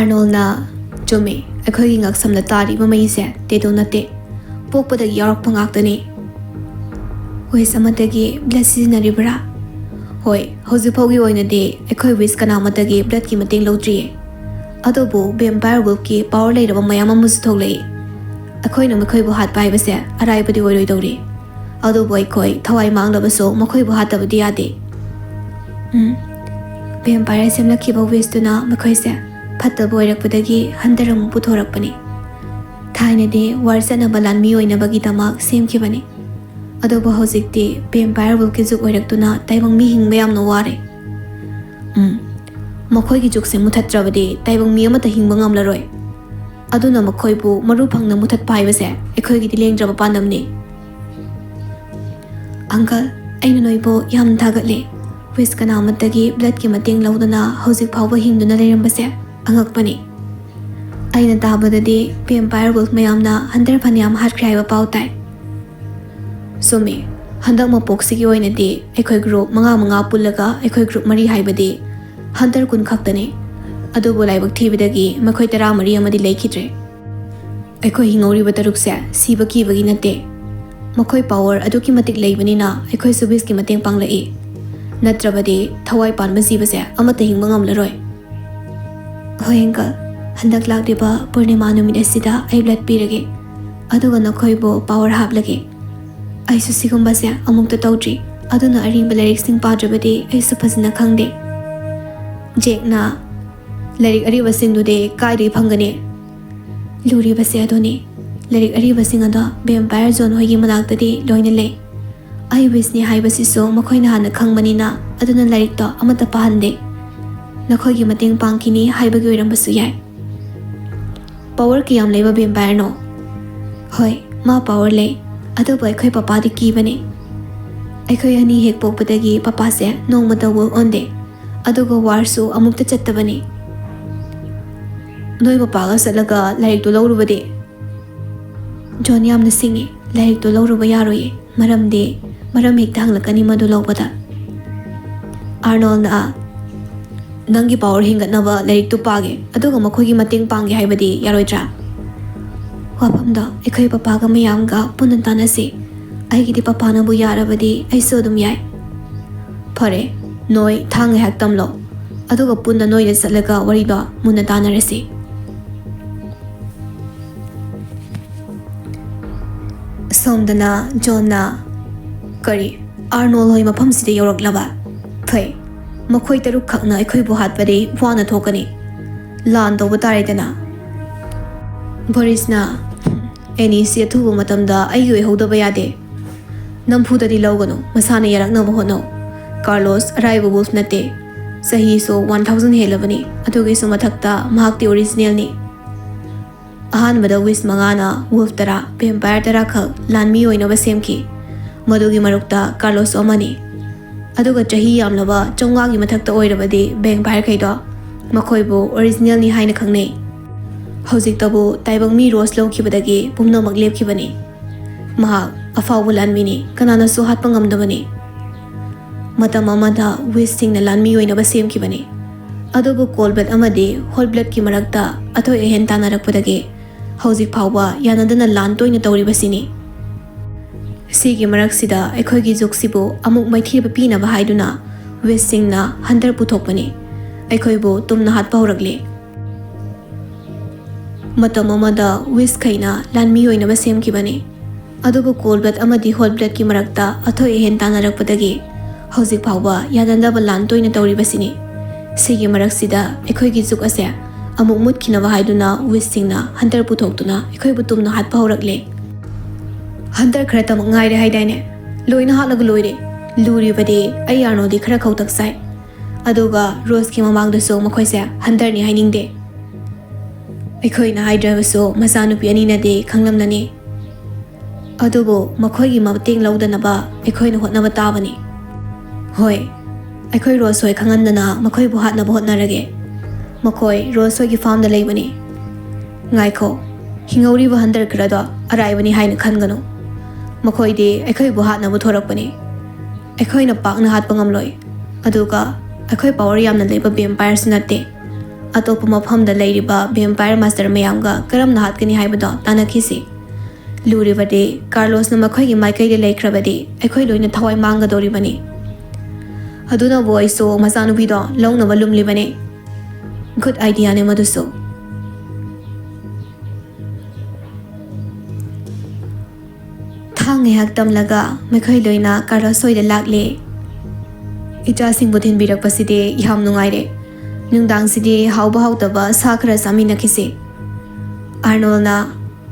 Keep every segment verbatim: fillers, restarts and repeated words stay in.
ꯑꯥꯔꯅꯣꯜꯅ, "ꯆꯨꯝꯃꯤ, ꯑꯩꯈꯣꯏꯒꯤ ꯉꯛꯁꯝꯗ ꯇꯥꯔꯤꯕ ꯃꯩꯁꯦ ꯇꯦꯇꯨ ꯅꯠꯇꯦ, ꯄꯣꯛꯄꯗꯒꯤ ꯌꯥꯎꯔꯛꯄ ꯉꯥꯛꯇꯅꯤ꯫ ꯋꯤꯁ ꯑꯃꯠꯇꯒꯤ ꯕ꯭ꯂꯗ ꯁꯤꯖꯤꯟꯅꯔꯤꯕ꯭ꯔꯥ?" "ꯍꯣꯏ, ꯍꯧꯖꯤꯛ ꯐꯥꯎꯒꯤ ꯑꯣꯏꯅꯗꯤ ꯑꯩꯈꯣꯏ ꯋꯤꯁ ꯀꯅꯥꯃꯠꯇꯒꯤ ꯕ꯭ꯂꯗꯀꯤ ꯃꯇꯦꯡ ꯂꯧꯗ꯭ꯔꯤꯌꯦ꯫ ꯑꯗꯨꯕꯨ ꯚꯦꯝꯄꯥꯌꯔ ꯋꯨꯜꯐꯀꯤ ꯄꯥꯋꯔ ꯂꯩꯔꯕ ꯃꯌꯥꯝ ꯑꯃꯁꯨ ꯊꯣꯛꯂꯛꯏ꯫ ꯑꯩꯈꯣꯏꯅ ꯃꯈꯣꯏꯕꯨ ꯍꯥꯠꯄ ꯍꯥꯏꯕꯁꯦ ꯑꯔꯥꯏꯕꯗꯤ ꯑꯣꯏꯔꯣꯏꯗꯧꯔꯤ꯫ ꯑꯗꯨꯕꯨ ꯑꯩꯈꯣꯏ ꯊꯋꯥꯏ ꯃꯥꯡꯂꯕꯁꯨ ꯃꯈꯣꯏꯕꯨ ꯍꯥꯠꯇꯕꯗꯤ ꯌꯥꯗꯦ꯫ ꯎꯝ, ꯚꯦꯝꯄꯥꯌꯔ ꯁꯦꯝꯂꯛꯈꯤꯕ ꯋꯤꯁꯇꯨꯅ ꯃꯈꯣꯏꯁꯦ ꯐꯠꯇꯕ ꯑꯣꯏꯔꯛꯄꯗꯒꯤ ꯍꯟꯇꯔ ꯑꯃꯨꯛ ꯄꯨꯊꯣꯔꯛꯄꯅꯤ꯫ ꯊꯥꯏꯅꯗꯤ ꯋꯥꯔ ꯆꯠꯅꯕ ꯂꯥꯟꯃꯤ ꯑꯣꯏꯅꯕꯒꯤꯗꯃꯛ ꯁꯦꯝꯈꯤꯕꯅꯤ꯫ ꯑꯗꯨꯕꯨ ꯍꯧꯖꯤꯛꯇꯤ ꯚꯦꯝꯄꯥꯌꯔ ꯋꯨꯜꯐꯀꯤ ꯖꯨꯛ ꯑꯣꯏꯔꯛꯇꯨꯅ ꯇꯥꯏꯕꯪ ꯃꯤ ꯍꯤꯡꯕ ꯌꯥꯝꯅ ꯋꯥꯔꯦ꯫ ꯎꯝ, ꯃꯈꯣꯏꯒꯤ ꯖꯨꯛꯁꯦ ꯃꯨꯊꯠꯇ꯭ꯔꯕꯗꯤ ꯇꯥꯏꯕꯪ ꯃꯤ ꯑꯃꯠꯇ ꯍꯤꯡꯕ ꯉꯝꯂꯔꯣꯏ꯫ ꯑꯗꯨꯅ ꯃꯈꯣꯏꯕꯨ ꯃꯔꯨ ꯐꯪꯅ ꯃꯨꯊꯠꯄ ꯍꯥꯏꯕꯁꯦ ꯑꯩꯈꯣꯏꯒꯤꯗꯤ ꯂꯦꯡꯗ꯭ꯔꯕ ꯄꯥꯟꯗꯝꯅꯤ꯫" "ꯑꯪꯀꯜ, ꯑꯩꯅ ꯅꯣꯏꯕꯨ ꯌꯥꯝꯅ ꯊꯥꯒꯠꯂꯤ꯫ ꯋꯤꯁ ꯀꯅꯥꯃꯠꯇꯒꯤ ꯕ꯭ꯂꯗꯀꯤ ꯃꯇꯦꯡ ꯂꯧꯗꯅ ꯍꯧꯖꯤꯛ ꯐꯥꯎꯕ ꯍꯤꯡꯗꯨꯅ ꯂꯩꯔꯝꯕꯁꯦ ꯑꯉꯛꯄꯅꯤ꯫ ꯑꯩꯅ ꯇꯥꯕꯗꯗꯤ ꯚꯦꯝꯄꯥꯌꯔ ꯋꯨꯜꯐ ꯃꯌꯥꯝꯅ ꯍꯟꯇꯔ ꯐꯅꯌꯥꯝ ꯍꯥꯠꯈ꯭ꯔꯦ ꯍꯥꯏꯕ ꯄꯥꯎ ꯇꯥꯏ꯫" "ꯆꯨꯝꯃꯤ, ꯍꯟꯗꯛ ꯃꯄꯣꯛꯁꯤꯒꯤ ꯑꯣꯏꯅꯗꯤ ꯑꯩꯈꯣꯏ ꯒ꯭ꯔꯨꯞ ꯃꯉꯥ ꯃꯉꯥ ꯄꯨꯜꯂꯒ ꯑꯩꯈꯣꯏ ꯒ꯭ꯔꯨꯞ ꯃꯔꯤ ꯍꯥꯏꯕꯗꯤ ꯍꯟꯇꯔ ꯀꯨꯟ ꯈꯛꯇꯅꯤ꯫ ꯑꯗꯨꯕꯨ ꯂꯥꯏꯕꯛ ꯊꯤꯕꯗꯒꯤ ꯃꯈꯣꯏ ꯇꯔꯥꯃꯔꯤ ꯑꯃꯗꯤ ꯂꯩꯈꯤꯗ꯭ꯔꯦ꯫ ꯑꯩꯈꯣꯏ ꯍꯤꯡꯍꯧꯔꯤꯕ ꯇꯔꯨꯛꯁꯦ ꯁꯤꯕ ꯀꯤꯕꯒꯤ ꯅꯠꯇꯦ꯫ ꯃꯈꯣꯏ ꯄꯥꯋꯔ ꯑꯗꯨꯛꯀꯤ ꯃꯇꯤꯛ ꯂꯩꯕꯅꯤꯅ ꯑꯩꯈꯣꯏꯁꯨ ꯋꯤꯁꯀꯤ ꯃꯇꯦꯡ ꯄꯥꯡꯂꯛꯏ꯫ ꯅꯠꯇ꯭ꯔꯕꯗꯤ ꯊꯋꯥꯏ ꯄꯥꯟꯕ ꯖꯤꯕꯁꯦ ꯑꯃꯠꯇ ꯍꯤꯡꯕ ꯉꯝꯂꯔꯣꯏ꯫" "ꯍꯣꯏ ꯑꯪꯀꯜ, ꯍꯟꯗꯛ ꯂꯥꯛꯂꯤꯕ ꯄꯨꯔꯅꯤꯃꯥ ꯅꯨꯃꯤꯠ ꯑꯁꯤꯗ ꯑꯩ ꯕ꯭ꯂꯗ ꯄꯤꯔꯒꯦ, ꯑꯗꯨꯒ ꯅꯈꯣꯏꯕꯨ ꯄꯥꯋꯔ ꯍꯥꯞꯂꯒꯦ꯫ ꯑꯩꯁꯨ ꯁꯤꯒꯨꯝꯕꯁꯦ ꯑꯃꯨꯛꯇ ꯇꯧꯗ꯭ꯔꯤ, ꯑꯗꯨꯅ ꯑꯔꯤꯕ ꯂꯥꯏꯔꯤꯛꯁꯤꯡ ꯄꯥꯗ꯭ꯔꯕꯗꯤ ꯑꯩꯁꯨ ꯐꯖꯅ ꯈꯪꯗꯦ꯫" ꯖꯦꯛꯅ, "ꯂꯥꯏꯔꯤꯛ ꯑꯔꯤꯕꯁꯤꯡꯗꯨꯗꯤ ꯀꯥꯏꯗꯒꯤ ꯐꯪꯒꯅꯤ?" "ꯂꯨꯔꯤꯕꯁꯦ ꯑꯗꯨꯅꯤ, ꯂꯥꯏꯔꯤꯛ ꯑꯔꯤꯕꯁꯤꯡ ꯑꯗꯣ ꯚꯦꯝꯄꯥꯌꯔ ꯖꯣꯟ ꯍꯣꯏꯒꯤ ꯃꯅꯥꯛꯇꯗꯤ ꯂꯣꯏꯅ ꯂꯩ꯫ ꯑꯩ ꯋꯤꯁꯅꯤ ꯍꯥꯏꯕꯁꯤꯁꯨ ꯃꯈꯣꯏꯅ ꯍꯥꯟꯅ ꯈꯪꯕꯅꯤꯅ ꯑꯗꯨꯅ ꯂꯥꯏꯔꯤꯛꯇꯣ ꯑꯃꯠꯇ ꯄꯥꯍꯟꯗꯦ꯫ ꯅꯈꯣꯏꯒꯤ ꯃꯇꯦꯡ ꯄꯥꯡꯈꯤꯅꯤ ꯍꯥꯏꯕꯒꯤ ꯑꯣꯏꯔꯝꯕꯁꯨ ꯌꯥꯏ꯫" "ꯄꯥꯋꯔ ꯀꯌꯥꯝ ꯂꯩꯕ ꯚꯦꯝꯄꯥꯌꯔꯅꯣ?" "ꯍꯣꯏ, ꯃꯥ ꯄꯥꯋꯔ ꯂꯩ, ꯑꯗꯨꯕꯨ ꯑꯩꯈꯣꯏ ꯄꯄꯥꯗꯤ ꯀꯤꯕꯅꯤ꯫ ꯑꯩꯈꯣꯏ ꯑꯅꯤ ꯍꯦꯛ ꯄꯣꯛꯄꯗꯒꯤ ꯄꯄꯥꯁꯦ ꯅꯣꯡꯃꯇ ꯋꯨꯜꯐ ꯑꯣꯟꯗꯦ, ꯑꯗꯨꯒ ꯋꯥꯔꯁꯨ ꯑꯃꯨꯛꯇ ꯆꯠꯇꯕꯅꯤ꯫" "ꯅꯣꯏ ꯄꯄꯥꯒ ꯆꯠꯂꯒ ꯂꯥꯏꯔꯤꯛꯇꯨ ꯂꯧꯔꯨꯕꯗꯤ?" "ꯖꯣꯟ ꯌꯥꯝꯅ ꯁꯤꯡꯉꯤ, ꯂꯥꯏꯔꯤꯛꯇꯨ ꯂꯧꯔꯨꯕ ꯌꯥꯔꯣꯏꯌꯦ, ꯃꯔꯝꯗꯤ ꯃꯔꯝ ꯍꯦꯛꯇ ꯍꯪꯂꯛꯀꯅꯤ ꯃꯗꯨ ꯂꯧꯕꯗ꯫" ꯑꯥꯔꯅꯣꯜꯅ, ꯅꯪꯒꯤ ꯄꯥꯋꯔ ꯍꯦꯟꯒꯠꯅꯕ ꯂꯥꯏꯔꯤꯛꯇꯨ ꯄꯥꯒꯦ, ꯑꯗꯨꯒ ꯃꯈꯣꯏꯒꯤ ꯃꯇꯦꯡ ꯄꯥꯡꯒꯦ ꯍꯥꯏꯕꯗꯤ ꯌꯥꯔꯣꯏꯗ꯭ꯔꯥ? ꯋꯥꯐꯝꯗꯣ ꯑꯩꯈꯣꯏ ꯄꯄꯥꯒ ꯃꯌꯥꯝꯒ ꯄꯨꯟꯅ ꯇꯥꯟꯅꯁꯤ꯫ ꯑꯩꯒꯤꯗꯤ ꯄꯄꯥꯅꯕꯨ ꯌꯥꯔꯕꯗꯤ ꯑꯩꯁꯨ ꯑꯗꯨꯝ ꯌꯥꯏ꯫ ꯐꯔꯦ, ꯅꯣꯏ ꯊꯥꯡ ꯉꯥꯏꯍꯥꯛ ꯇꯝꯂꯣ, ꯑꯗꯨꯒ ꯄꯨꯟꯅ ꯅꯣꯏꯗ ꯆꯠꯂꯒ ꯋꯥꯔꯤꯗꯣ ꯃꯨꯟꯅ ꯇꯥꯟꯅꯔꯁꯤ꯫ ꯁꯣꯝꯗꯅ ꯖꯣꯟꯅ, "ꯀꯔꯤ, ꯑꯥꯔꯅꯣꯜ ꯍꯣꯏ ꯃꯐꯝꯁꯤꯗ ꯌꯧꯔꯛꯂꯕ? ꯐꯩ, ꯃꯈꯣꯏ ꯇꯔꯨꯛꯈꯛꯅ ꯑꯩꯈꯣꯏꯕꯨ ꯍꯥꯠꯄꯗꯤ ꯋꯥꯅ ꯊꯣꯛꯀꯅꯤ꯫ ꯂꯥꯟ ꯇꯧꯕ ꯇꯥꯔꯦꯗꯅ꯫" ꯕꯣꯔꯤꯁꯅ, "ꯑꯦꯅꯤꯁꯤ ꯑꯊꯨꯕ ꯃꯇꯝꯗ ꯑꯩꯒꯤ ꯑꯣꯏꯍꯧꯗꯕ ꯌꯥꯗꯦ꯫ ꯅꯝꯐꯨꯗꯗꯤ ꯂꯧꯒꯅꯨ, ꯃꯁꯥꯅ ꯌꯥꯔꯛꯅꯕ ꯍꯣꯠꯅꯧ꯫ ꯀꯥꯔꯂꯣꯁ ꯑꯔꯥꯏꯕ ꯋꯨꯜꯐ ꯅꯠꯇꯦ꯫ ꯆꯍꯤꯁꯨ ꯋꯥꯟ ꯊꯥꯎꯖꯟ ꯍꯦꯜꯂꯕꯅꯤ, ꯑꯗꯨꯒꯤꯁꯨ ꯃꯊꯛꯇ ꯃꯍꯥꯛꯇꯤ ꯑꯣꯔꯤꯖꯤꯅꯦꯜꯅꯤ꯫" ꯑꯍꯥꯟꯕꯗ ꯋꯤꯁ ꯃꯉꯥꯅ ꯋꯨꯜꯐ ꯇꯔꯥ, ꯚꯦꯝꯄꯥꯌꯔ ꯇꯔꯥ ꯈꯛ ꯂꯥꯟꯃꯤ ꯑꯣꯏꯅꯕ ꯁꯦꯝꯈꯤ꯫ ꯃꯗꯨꯒꯤ ꯃꯔꯛꯇ ꯀꯥꯔꯂꯣꯁꯁꯨ ꯑꯃꯅꯤ꯫ ꯑꯗꯨꯒ ꯆꯍꯤ ꯌꯥꯝꯂꯕ ꯆꯥꯝꯃꯉꯥꯒꯤ ꯃꯊꯛꯇ ꯑꯣꯏꯔꯕꯗꯤ ꯚꯦꯝꯄꯥꯌꯔꯈꯩꯗꯣ ꯃꯈꯣꯏꯕꯨ ꯑꯣꯔꯤꯖꯤꯅꯦꯜꯅꯤ ꯍꯥꯏꯅ ꯈꯪꯅꯩ꯫ ꯍꯧꯖꯤꯛꯇꯕꯨ ꯇꯥꯏꯕꯪ ꯃꯤ ꯔꯣꯁ ꯂꯧꯈꯤꯕꯗꯒꯤ ꯄꯨꯝꯅꯃꯛ ꯂꯦꯞꯈꯤꯕꯅꯤ꯫ ꯃꯍꯥꯛ ꯑꯐꯥꯎꯕ ꯂꯥꯟꯃꯤꯅꯤ, ꯀꯅꯥꯅꯁꯨ ꯍꯥꯠꯄ ꯉꯝꯗꯕꯅꯤ꯫ ꯃꯇꯝ ꯑꯃꯗ ꯋꯤꯁꯁꯤꯡꯅ ꯂꯥꯟꯃꯤ ꯑꯣꯏꯅꯕ ꯁꯦꯝꯈꯤꯕꯅꯤ꯫ ꯑꯗꯨꯕꯨ ꯀꯣꯜ ꯕ꯭ꯂꯠ ꯑꯃꯗꯤ ꯍꯣꯠ ꯕ꯭ꯂꯠꯀꯤ ꯃꯔꯛꯇ ꯑꯊꯣꯏ ꯑꯍꯦꯟ ꯇꯥꯟꯅꯔꯛꯄꯗꯒꯤ ꯍꯧꯖꯤꯛ ꯐꯥꯎꯕ ꯌꯥꯅꯗꯅ ꯂꯥꯟ ꯇꯣꯏꯅ ꯇꯧꯔꯤꯕꯁꯤꯅꯤ꯫ ꯁꯤꯒꯤ ꯃꯔꯛꯁꯤꯗ ꯑꯩꯈꯣꯏꯒꯤ ꯖꯨꯛꯁꯤꯕꯨ ꯑꯃꯨꯛ ꯃꯥꯏꯊꯤꯕ ꯄꯤꯅꯕ ꯍꯥꯏꯗꯨꯅ ꯋꯤꯁꯁꯤꯡꯅ ꯍꯟꯇꯔ ꯄꯨꯊꯣꯛꯄꯅꯤ꯫ ꯑꯩꯈꯣꯏꯕꯨ ꯇꯨꯝꯅ ꯍꯥꯠꯄ ꯍꯧꯔꯛꯂꯤ꯫ ꯃꯇꯝ ꯑꯃꯗ ꯋꯤꯁꯈꯩꯅ ꯂꯥꯟꯃꯤ ꯑꯣꯏꯅꯕ ꯁꯦꯝꯈꯤꯕꯅꯤ꯫ ꯑꯗꯨꯕꯨ ꯀꯣꯜ ꯕ꯭ꯂꯠ ꯑꯃꯗꯤ ꯍꯣꯠ ꯕ꯭ꯂꯠꯀꯤ ꯃꯔꯛꯇ ꯑꯊꯣꯏ ꯑꯍꯦꯟ ꯇꯥꯟꯅꯔꯛꯄꯗꯒꯤ ꯍꯧꯖꯤꯛ ꯐꯥꯎꯕ ꯌꯥꯅꯗꯕ ꯂꯥꯟ ꯇꯣꯏꯅ ꯇꯧꯔꯤꯕꯁꯤꯅꯤ꯫ ꯁꯤꯒꯤ ꯃꯔꯛꯁꯤꯗ ꯑꯩꯈꯣꯏꯒꯤ ꯖꯨꯛ ꯑꯁꯦ ꯑꯃꯨꯛ ꯃꯨꯠꯈꯤꯅꯕ ꯍꯥꯏꯗꯨꯅ ꯋꯤꯁꯁꯤꯡꯅ ꯍꯟꯇꯔ ꯄꯨꯊꯣꯛꯇꯨꯅ ꯑꯩꯈꯣꯏꯕꯨ ꯇꯨꯝꯅ ꯍꯥꯠꯄ ꯍꯧꯔꯛꯂꯦ꯫ ꯍꯟꯇꯔ ꯈꯔꯇꯃꯛ ꯉꯥꯏꯔꯦ ꯍꯥꯏꯗꯥꯏꯅꯦ? ꯂꯣꯏꯅ ꯍꯥꯠꯂꯒ ꯂꯣꯏꯔꯦ꯫ ꯂꯨꯔꯤꯕꯗꯤ ꯑꯩ ꯑꯥꯔꯅꯣꯜꯗꯤ ꯈꯔ ꯈꯧꯇꯛ ꯆꯥꯏ꯫ ꯑꯗꯨꯒ ꯔꯣꯁꯀꯤ ꯃꯃꯥꯡꯗꯁꯨ ꯃꯈꯣꯏꯁꯦ ꯍꯟꯇꯔꯅꯤ ꯍꯥꯏꯅꯤꯡꯗꯦ꯫ ꯑꯩꯈꯣꯏꯅ ꯍꯥꯏꯗ꯭ꯔꯕꯁꯨ ꯃꯆꯥꯅꯨꯄꯤ ꯑꯅꯤꯅꯗꯤ ꯈꯪꯂꯝꯂꯅꯤ꯫ ꯑꯗꯨꯕꯨ ꯃꯈꯣꯏꯒꯤ ꯃꯇꯦꯡ ꯂꯧꯗꯅꯕ ꯑꯩꯈꯣꯏꯅ ꯍꯣꯠꯅꯕ ꯇꯥꯕꯅꯤ꯫ ꯍꯣꯏ, ꯑꯩꯈꯣꯏ ꯔꯣꯁ ꯍꯣꯏ ꯈꯪꯍꯟꯗꯅ ꯃꯈꯣꯏꯕꯨ ꯍꯥꯠꯅꯕ ꯍꯣꯠꯅꯔꯒꯦ꯫ ꯃꯈꯣꯏ ꯔꯣꯁ ꯍꯣꯏꯒꯤ ꯐꯥꯔꯝꯗ ꯂꯩꯕꯅꯤ꯫ ꯉꯥꯏꯈꯣ, ꯍꯤꯡꯍꯧꯔꯤꯕ ꯍꯟꯇꯔ ꯈꯔꯗꯣ ꯑꯔꯥꯏꯕꯅꯤ ꯍꯥꯏꯅ ꯈꯟꯒꯅꯨ꯫ ꯃꯈꯣꯏꯗꯤ ꯑꯩꯈꯣꯏꯕꯨ ꯍꯥꯠꯅꯕ ꯊꯣꯔꯛꯄꯅꯤ꯫ ꯑꯩꯈꯣꯏꯅ ꯄꯥꯛꯅ ꯍꯥꯠꯄ ꯉꯝꯂꯣꯏ꯫ ꯑꯗꯨꯒ ꯑꯩꯈꯣꯏ ꯄꯥꯋꯔ ꯌꯥꯝꯅ ꯂꯩꯕ ꯚꯦꯝꯄꯥꯌꯔꯁꯨ ꯅꯠꯇꯦ꯫ ꯑꯇꯣꯞꯄ ꯃꯐꯝꯗ ꯂꯩꯔꯤꯕ ꯚꯦꯝꯄꯥꯌꯔ ꯃꯥꯁꯇꯔ ꯃꯌꯥꯝꯒ ꯀꯔꯝꯅ ꯍꯥꯠꯀꯅꯤ ꯍꯥꯏꯕꯗꯣ ꯇꯥꯟꯅꯈꯤꯁꯤ꯫ ꯂꯨꯔꯤꯕꯗꯤ ꯀꯥꯔꯂꯣꯁꯅ ꯃꯈꯣꯏꯒꯤ ꯃꯥꯏꯀꯩꯗ ꯂꯩꯈ꯭ꯔꯕꯗꯤ ꯑꯩꯈꯣꯏ ꯂꯣꯏꯅ ꯊꯋꯥꯏ ꯃꯥꯡꯒꯗꯧꯔꯤꯕꯅꯤ꯫ ꯑꯗꯨꯅꯕꯨ ꯑꯩꯁꯨ ꯃꯆꯥꯅꯨꯄꯤꯗꯣ ꯂꯧꯅꯕ ꯂꯨꯝꯂꯤꯕꯅꯤ꯫ ꯒꯨꯗ ꯑꯥꯏꯗꯤꯌꯥꯅꯦ ꯃꯗꯨꯁꯨ꯫ ꯊꯥꯡ ꯉꯥꯏꯍꯥꯛ ꯇꯝꯂꯒ ꯃꯈꯣꯏ ꯂꯣꯏꯅ ꯀꯥꯔꯂꯣꯁ ꯍꯣꯏꯗ ꯂꯥꯛꯂꯦ꯫ ꯏꯆꯥꯁꯤꯡꯕꯨ ꯊꯤꯟꯕꯤꯔꯛꯄꯁꯤꯗꯤ ꯌꯥꯝ ꯅꯨꯡꯉꯥꯏꯔꯦ꯫ ꯅꯨꯡꯗꯥꯡꯁꯤꯗꯤ ꯍꯥꯎꯕ ꯍꯥꯎꯇꯕ ꯁꯥ ꯈꯔ ꯆꯥꯃꯤꯟꯅꯈꯤꯁꯤ꯫ ꯑꯥꯔꯅꯣꯜꯅ,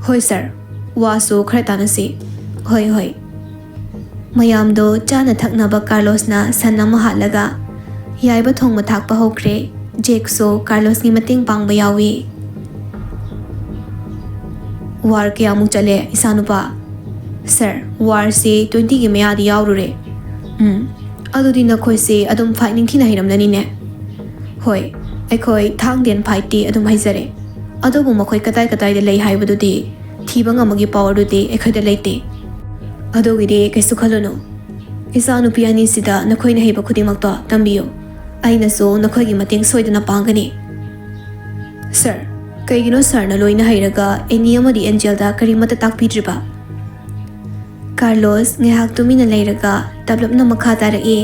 "ꯍꯣꯏ ꯁꯥꯔ, ꯋꯥꯁꯨ ꯈꯔ ꯇꯥꯟꯅꯁꯤ꯫ ꯍꯣꯏ, ꯍꯣꯏ꯫" ꯃꯌꯥꯝꯗꯣ ꯆꯥꯅ ꯊꯛꯅꯕ ꯀꯥꯔꯂꯣꯁꯅ ꯁꯟ ꯑꯃ ꯍꯥꯠꯂꯒ ꯌꯥꯏꯕ ꯊꯣꯡꯕ ꯊꯥꯛꯄ ꯍꯧꯈ꯭ꯔꯦ꯫ ꯖꯦꯛꯁꯨ ꯀꯥꯔꯂꯣꯁꯀꯤ ꯃꯇꯦꯡ ꯄꯥꯡꯕ ꯌꯥꯎꯏ꯫ "ꯋꯥꯔ ꯀꯌꯥꯃꯨꯛ ꯆꯠꯂꯦ, ꯏꯆꯥꯅꯨꯄꯥ?" "ꯁꯥꯔ, ꯋꯥꯔꯁꯤ ꯇ꯭ꯋꯦꯟꯇꯤꯒꯤ ꯃꯌꯥꯗꯤ ꯌꯥꯎꯔꯨꯔꯦ꯫" "ꯎꯝ, ꯑꯗꯨꯗꯤ ꯅꯈꯣꯏꯁꯦ ꯑꯗꯨꯝ ꯐꯥꯏꯠ ꯅꯤꯡꯊꯤꯅ ꯍꯩꯔꯝꯂꯅꯤꯅꯦ?" "ꯍꯣꯏ, ꯑꯩꯈꯣꯏ ꯊꯥꯡ ꯇꯦꯟ ꯐꯥꯏꯠꯇꯤ ꯑꯗꯨꯝ ꯍꯩꯖꯔꯦ, ꯑꯗꯨꯕꯨ ꯃꯈꯣꯏ ꯀꯗꯥꯏ ꯀꯗꯥꯏꯗ ꯂꯩ ꯍꯥꯏꯕꯗꯨꯗꯤ ꯊꯤꯕ ꯉꯝꯕꯒꯤ ꯄꯥꯋꯔꯗꯨꯗꯤ ꯑꯩꯈꯣꯏꯗ ꯂꯩꯇꯦ꯫ ꯑꯗꯨꯒꯤꯗꯤ ꯀꯩꯁꯨ ꯈꯜꯂꯨꯅꯨ꯫ ꯏꯆꯥꯅꯨꯄꯤ ꯑꯅꯤꯁꯤꯗ ꯅꯈꯣꯏꯅ ꯍꯩꯕ ꯈꯨꯗꯤꯡꯃꯛꯇꯣ ꯇꯝꯕꯤꯌꯨ꯫ ꯑꯩꯅꯁꯨ ꯅꯈꯣꯏꯒꯤ ꯃꯇꯦꯡ ꯁꯣꯏꯗꯅ ꯄꯥꯡꯒꯅꯤ꯫" "ꯁꯥꯔ, ꯀꯩꯒꯤꯅꯣ ꯁꯥꯔꯅ ꯂꯣꯏꯅ ꯍꯩꯔꯒ ꯑꯦꯅꯤ ꯑꯃꯗꯤ ꯑꯦꯟꯖꯦꯜꯗ ꯀꯔꯤꯃꯠꯇ ꯇꯥꯛꯄꯤꯗ꯭ꯔꯤꯕ?" ꯀꯥꯔꯂꯣꯁ ꯉꯥꯏꯍꯥꯛ ꯇꯨꯃꯤꯟꯅ ꯂꯩꯔꯒ ꯇꯞꯂꯞꯅ ꯃꯈꯥ ꯇꯥꯔꯛꯏ꯫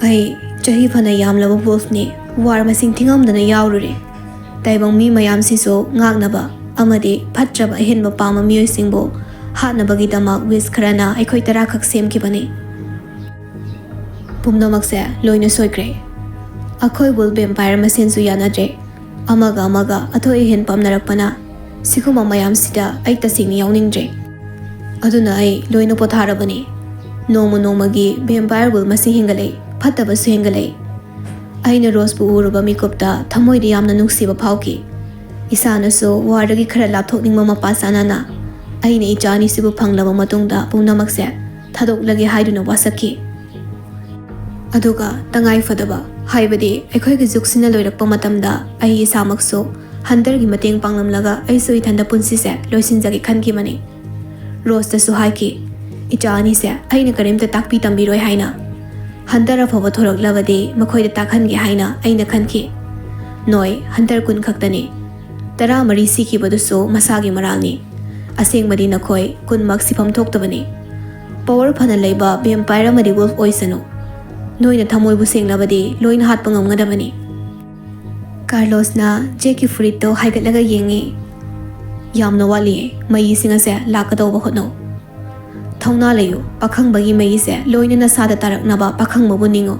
"ꯑꯩ ꯆꯍꯤ ꯐꯅ ꯌꯥꯝꯂꯕ ꯋꯨꯜꯐꯅꯤ꯫ ꯋꯥꯔ ꯃꯁꯤꯡ ꯊꯤꯉꯝꯗꯅ ꯌꯥꯎꯔꯨꯔꯦ꯫ ꯇꯥꯏꯕꯪ ꯃꯤ ꯃꯌꯥꯝꯁꯤꯁꯨ ꯉꯥꯛꯅꯕ ꯑꯃꯗꯤ ꯐꯠꯇ꯭ꯔꯕ ꯑꯍꯦꯟꯕ ꯄꯥꯝꯕ ꯃꯤꯑꯣꯏꯁꯤꯡꯕꯨ ꯍꯥꯠꯅꯕꯒꯤꯗꯃꯛ ꯋꯤꯁ ꯈꯔꯅ ꯑꯩꯈꯣꯏ ꯇꯔꯥꯈꯛ ꯁꯦꯝꯈꯤꯕꯅꯤ꯫ ꯄꯨꯝꯅꯃꯛꯁꯦ ꯂꯣꯏꯅ ꯁꯣꯏꯈ꯭ꯔꯦ꯫ ꯑꯩꯈꯣꯏ ꯋꯨꯜꯐ ꯚꯦꯝꯄꯥꯌꯔ ꯃꯁꯦꯟꯁꯨ ꯌꯥꯅꯗ꯭ꯔꯦ꯫ ꯑꯃꯒ ꯑꯃꯒ ꯑꯊꯣꯏ ꯑꯍꯦꯟ ꯄꯥꯝꯅꯔꯛꯄꯅ ꯁꯤꯒꯨꯝꯕ ꯃꯌꯥꯝꯁꯤꯗ ꯑꯩ ꯇꯁꯦꯡꯅ ꯌꯥꯎꯅꯤꯡꯗ꯭ꯔꯦ꯫ ꯑꯗꯨꯅ ꯑꯩ ꯂꯣꯏꯅ ꯄꯣꯊꯥꯔꯕꯅꯤ꯫ ꯅꯣꯡꯃ ꯅꯣꯡꯃꯒꯤ ꯚꯦꯝꯄꯥꯌꯔ ꯋꯨꯜꯐ ꯃꯁꯤꯡ ꯍꯦꯟꯒꯠꯂꯛꯏ, ꯐꯠꯇꯕꯁꯨ ꯍꯦꯟꯒꯠꯂꯛꯏ꯫ ꯑꯩꯅ ꯔꯣꯁꯄꯨ ꯎꯔꯨꯕ ꯃꯤꯀꯨꯞꯇ ꯊꯃꯣꯏꯗ ꯌꯥꯝꯅ ꯅꯨꯡꯁꯤꯕ ꯐꯥꯎꯈꯤ꯫ ꯏꯁꯥꯅꯁꯨ ꯋꯥꯔꯗꯒꯤ ꯈꯔ ꯂꯥꯞꯊꯣꯛꯅꯤꯡꯕ ꯃꯄꯥ ꯆꯥꯅꯅ ꯑꯩꯅ ꯏꯆꯥ ꯑꯅꯤꯁꯤꯕꯨ ꯐꯪꯂꯕ ꯃꯇꯨꯡꯗ ꯄꯨꯝꯅꯃꯛꯁꯦ ꯊꯥꯗꯣꯛꯂꯒꯦ ꯍꯥꯏꯗꯨꯅ ꯋꯥꯁꯛꯈꯤ꯫ ꯑꯗꯨꯒ ꯇꯉꯥꯏ ꯐꯗꯕ, ꯍꯥꯏꯕꯗꯤ ꯑꯩꯈꯣꯏꯒꯤ ꯖꯨꯒꯁꯤꯅ ꯂꯣꯏꯔꯛꯄ ꯃꯇꯝꯗ ꯑꯩ ꯏꯁꯥꯃꯛꯁꯨ ꯍꯟꯇꯔꯒꯤ ꯃꯇꯦꯡ ꯄꯥꯡꯂꯝꯂꯒ ꯑꯩꯁꯨ ꯏꯊꯟꯇ ꯄꯨꯟꯁꯤꯁꯦ ꯂꯣꯏꯁꯤꯟꯖꯒꯦ ꯈꯟꯈꯤꯕꯅꯤ꯫ ꯔꯣꯁꯇꯁꯨ ꯍꯥꯏꯈꯤ, ꯏꯆꯥ ꯑꯅꯤꯁꯦ ꯑꯩꯅ ꯀꯔꯤꯝꯇ ꯇꯥꯛꯄꯤ ꯇꯝꯕꯤꯔꯣꯏ ꯍꯥꯏꯅ꯫ ꯍꯟꯇꯔ ꯑꯐꯕ ꯊꯣꯔꯛꯂꯕꯗꯤ ꯃꯈꯣꯏꯗ ꯇꯥꯛꯍꯟꯒꯦ ꯍꯥꯏꯅ ꯑꯩꯅ ꯈꯟꯈꯤ꯫ ꯅꯣꯏ ꯍꯟꯇꯔ ꯀꯨꯟ ꯈꯛꯇꯅꯤ꯫ ꯇꯔꯥꯃꯔꯤ ꯁꯤꯈꯤꯕꯗꯨꯁꯨ ꯃꯁꯥꯒꯤ ꯃꯔꯥꯜꯅꯤ꯫ ꯑꯁꯦꯡꯕꯗꯤ ꯅꯈꯣꯏ ꯀꯨꯟꯃꯛ ꯁꯤꯐꯝ ꯊꯣꯛꯇꯕꯅꯤ꯫ ꯄꯋꯔ ꯐꯅ ꯂꯩꯕ ꯚꯦꯝꯄꯥꯌꯔ ꯑꯃꯗꯤ ꯋꯨꯜꯐ ꯑꯣꯏꯁꯅꯨ, ꯅꯣꯏꯅ ꯊꯃꯣꯏꯕꯨ ꯁꯦꯡꯂꯕꯗꯤ ꯂꯣꯏꯅ ꯍꯥꯠꯄ ꯉꯝꯒꯗꯕꯅꯤ꯫ ꯀꯥꯔꯂꯣꯁꯅ ꯖꯦꯛꯀꯤ ꯐꯨꯔꯤꯠꯇꯣ ꯍꯥꯏꯒꯠꯂꯒ ꯌꯦꯡꯉꯤ꯫ ꯌꯥꯝꯅ ꯋꯥꯠꯂꯤꯌꯦ, ꯃꯩꯁꯤꯡ ꯑꯁꯦ ꯂꯥꯛꯀꯗꯧꯕ ꯍꯣꯠꯅꯧ꯫ ꯊꯧꯅꯥ ꯂꯩꯌꯨ, ꯄꯥꯈꯪꯕꯒꯤ ꯃꯩꯁꯦ ꯂꯣꯏꯅ ꯅꯁꯥꯗ ꯇꯥꯔꯛꯅꯕ ꯄꯥꯈꯪꯕꯕꯨ ꯅꯤꯡꯉꯨ꯫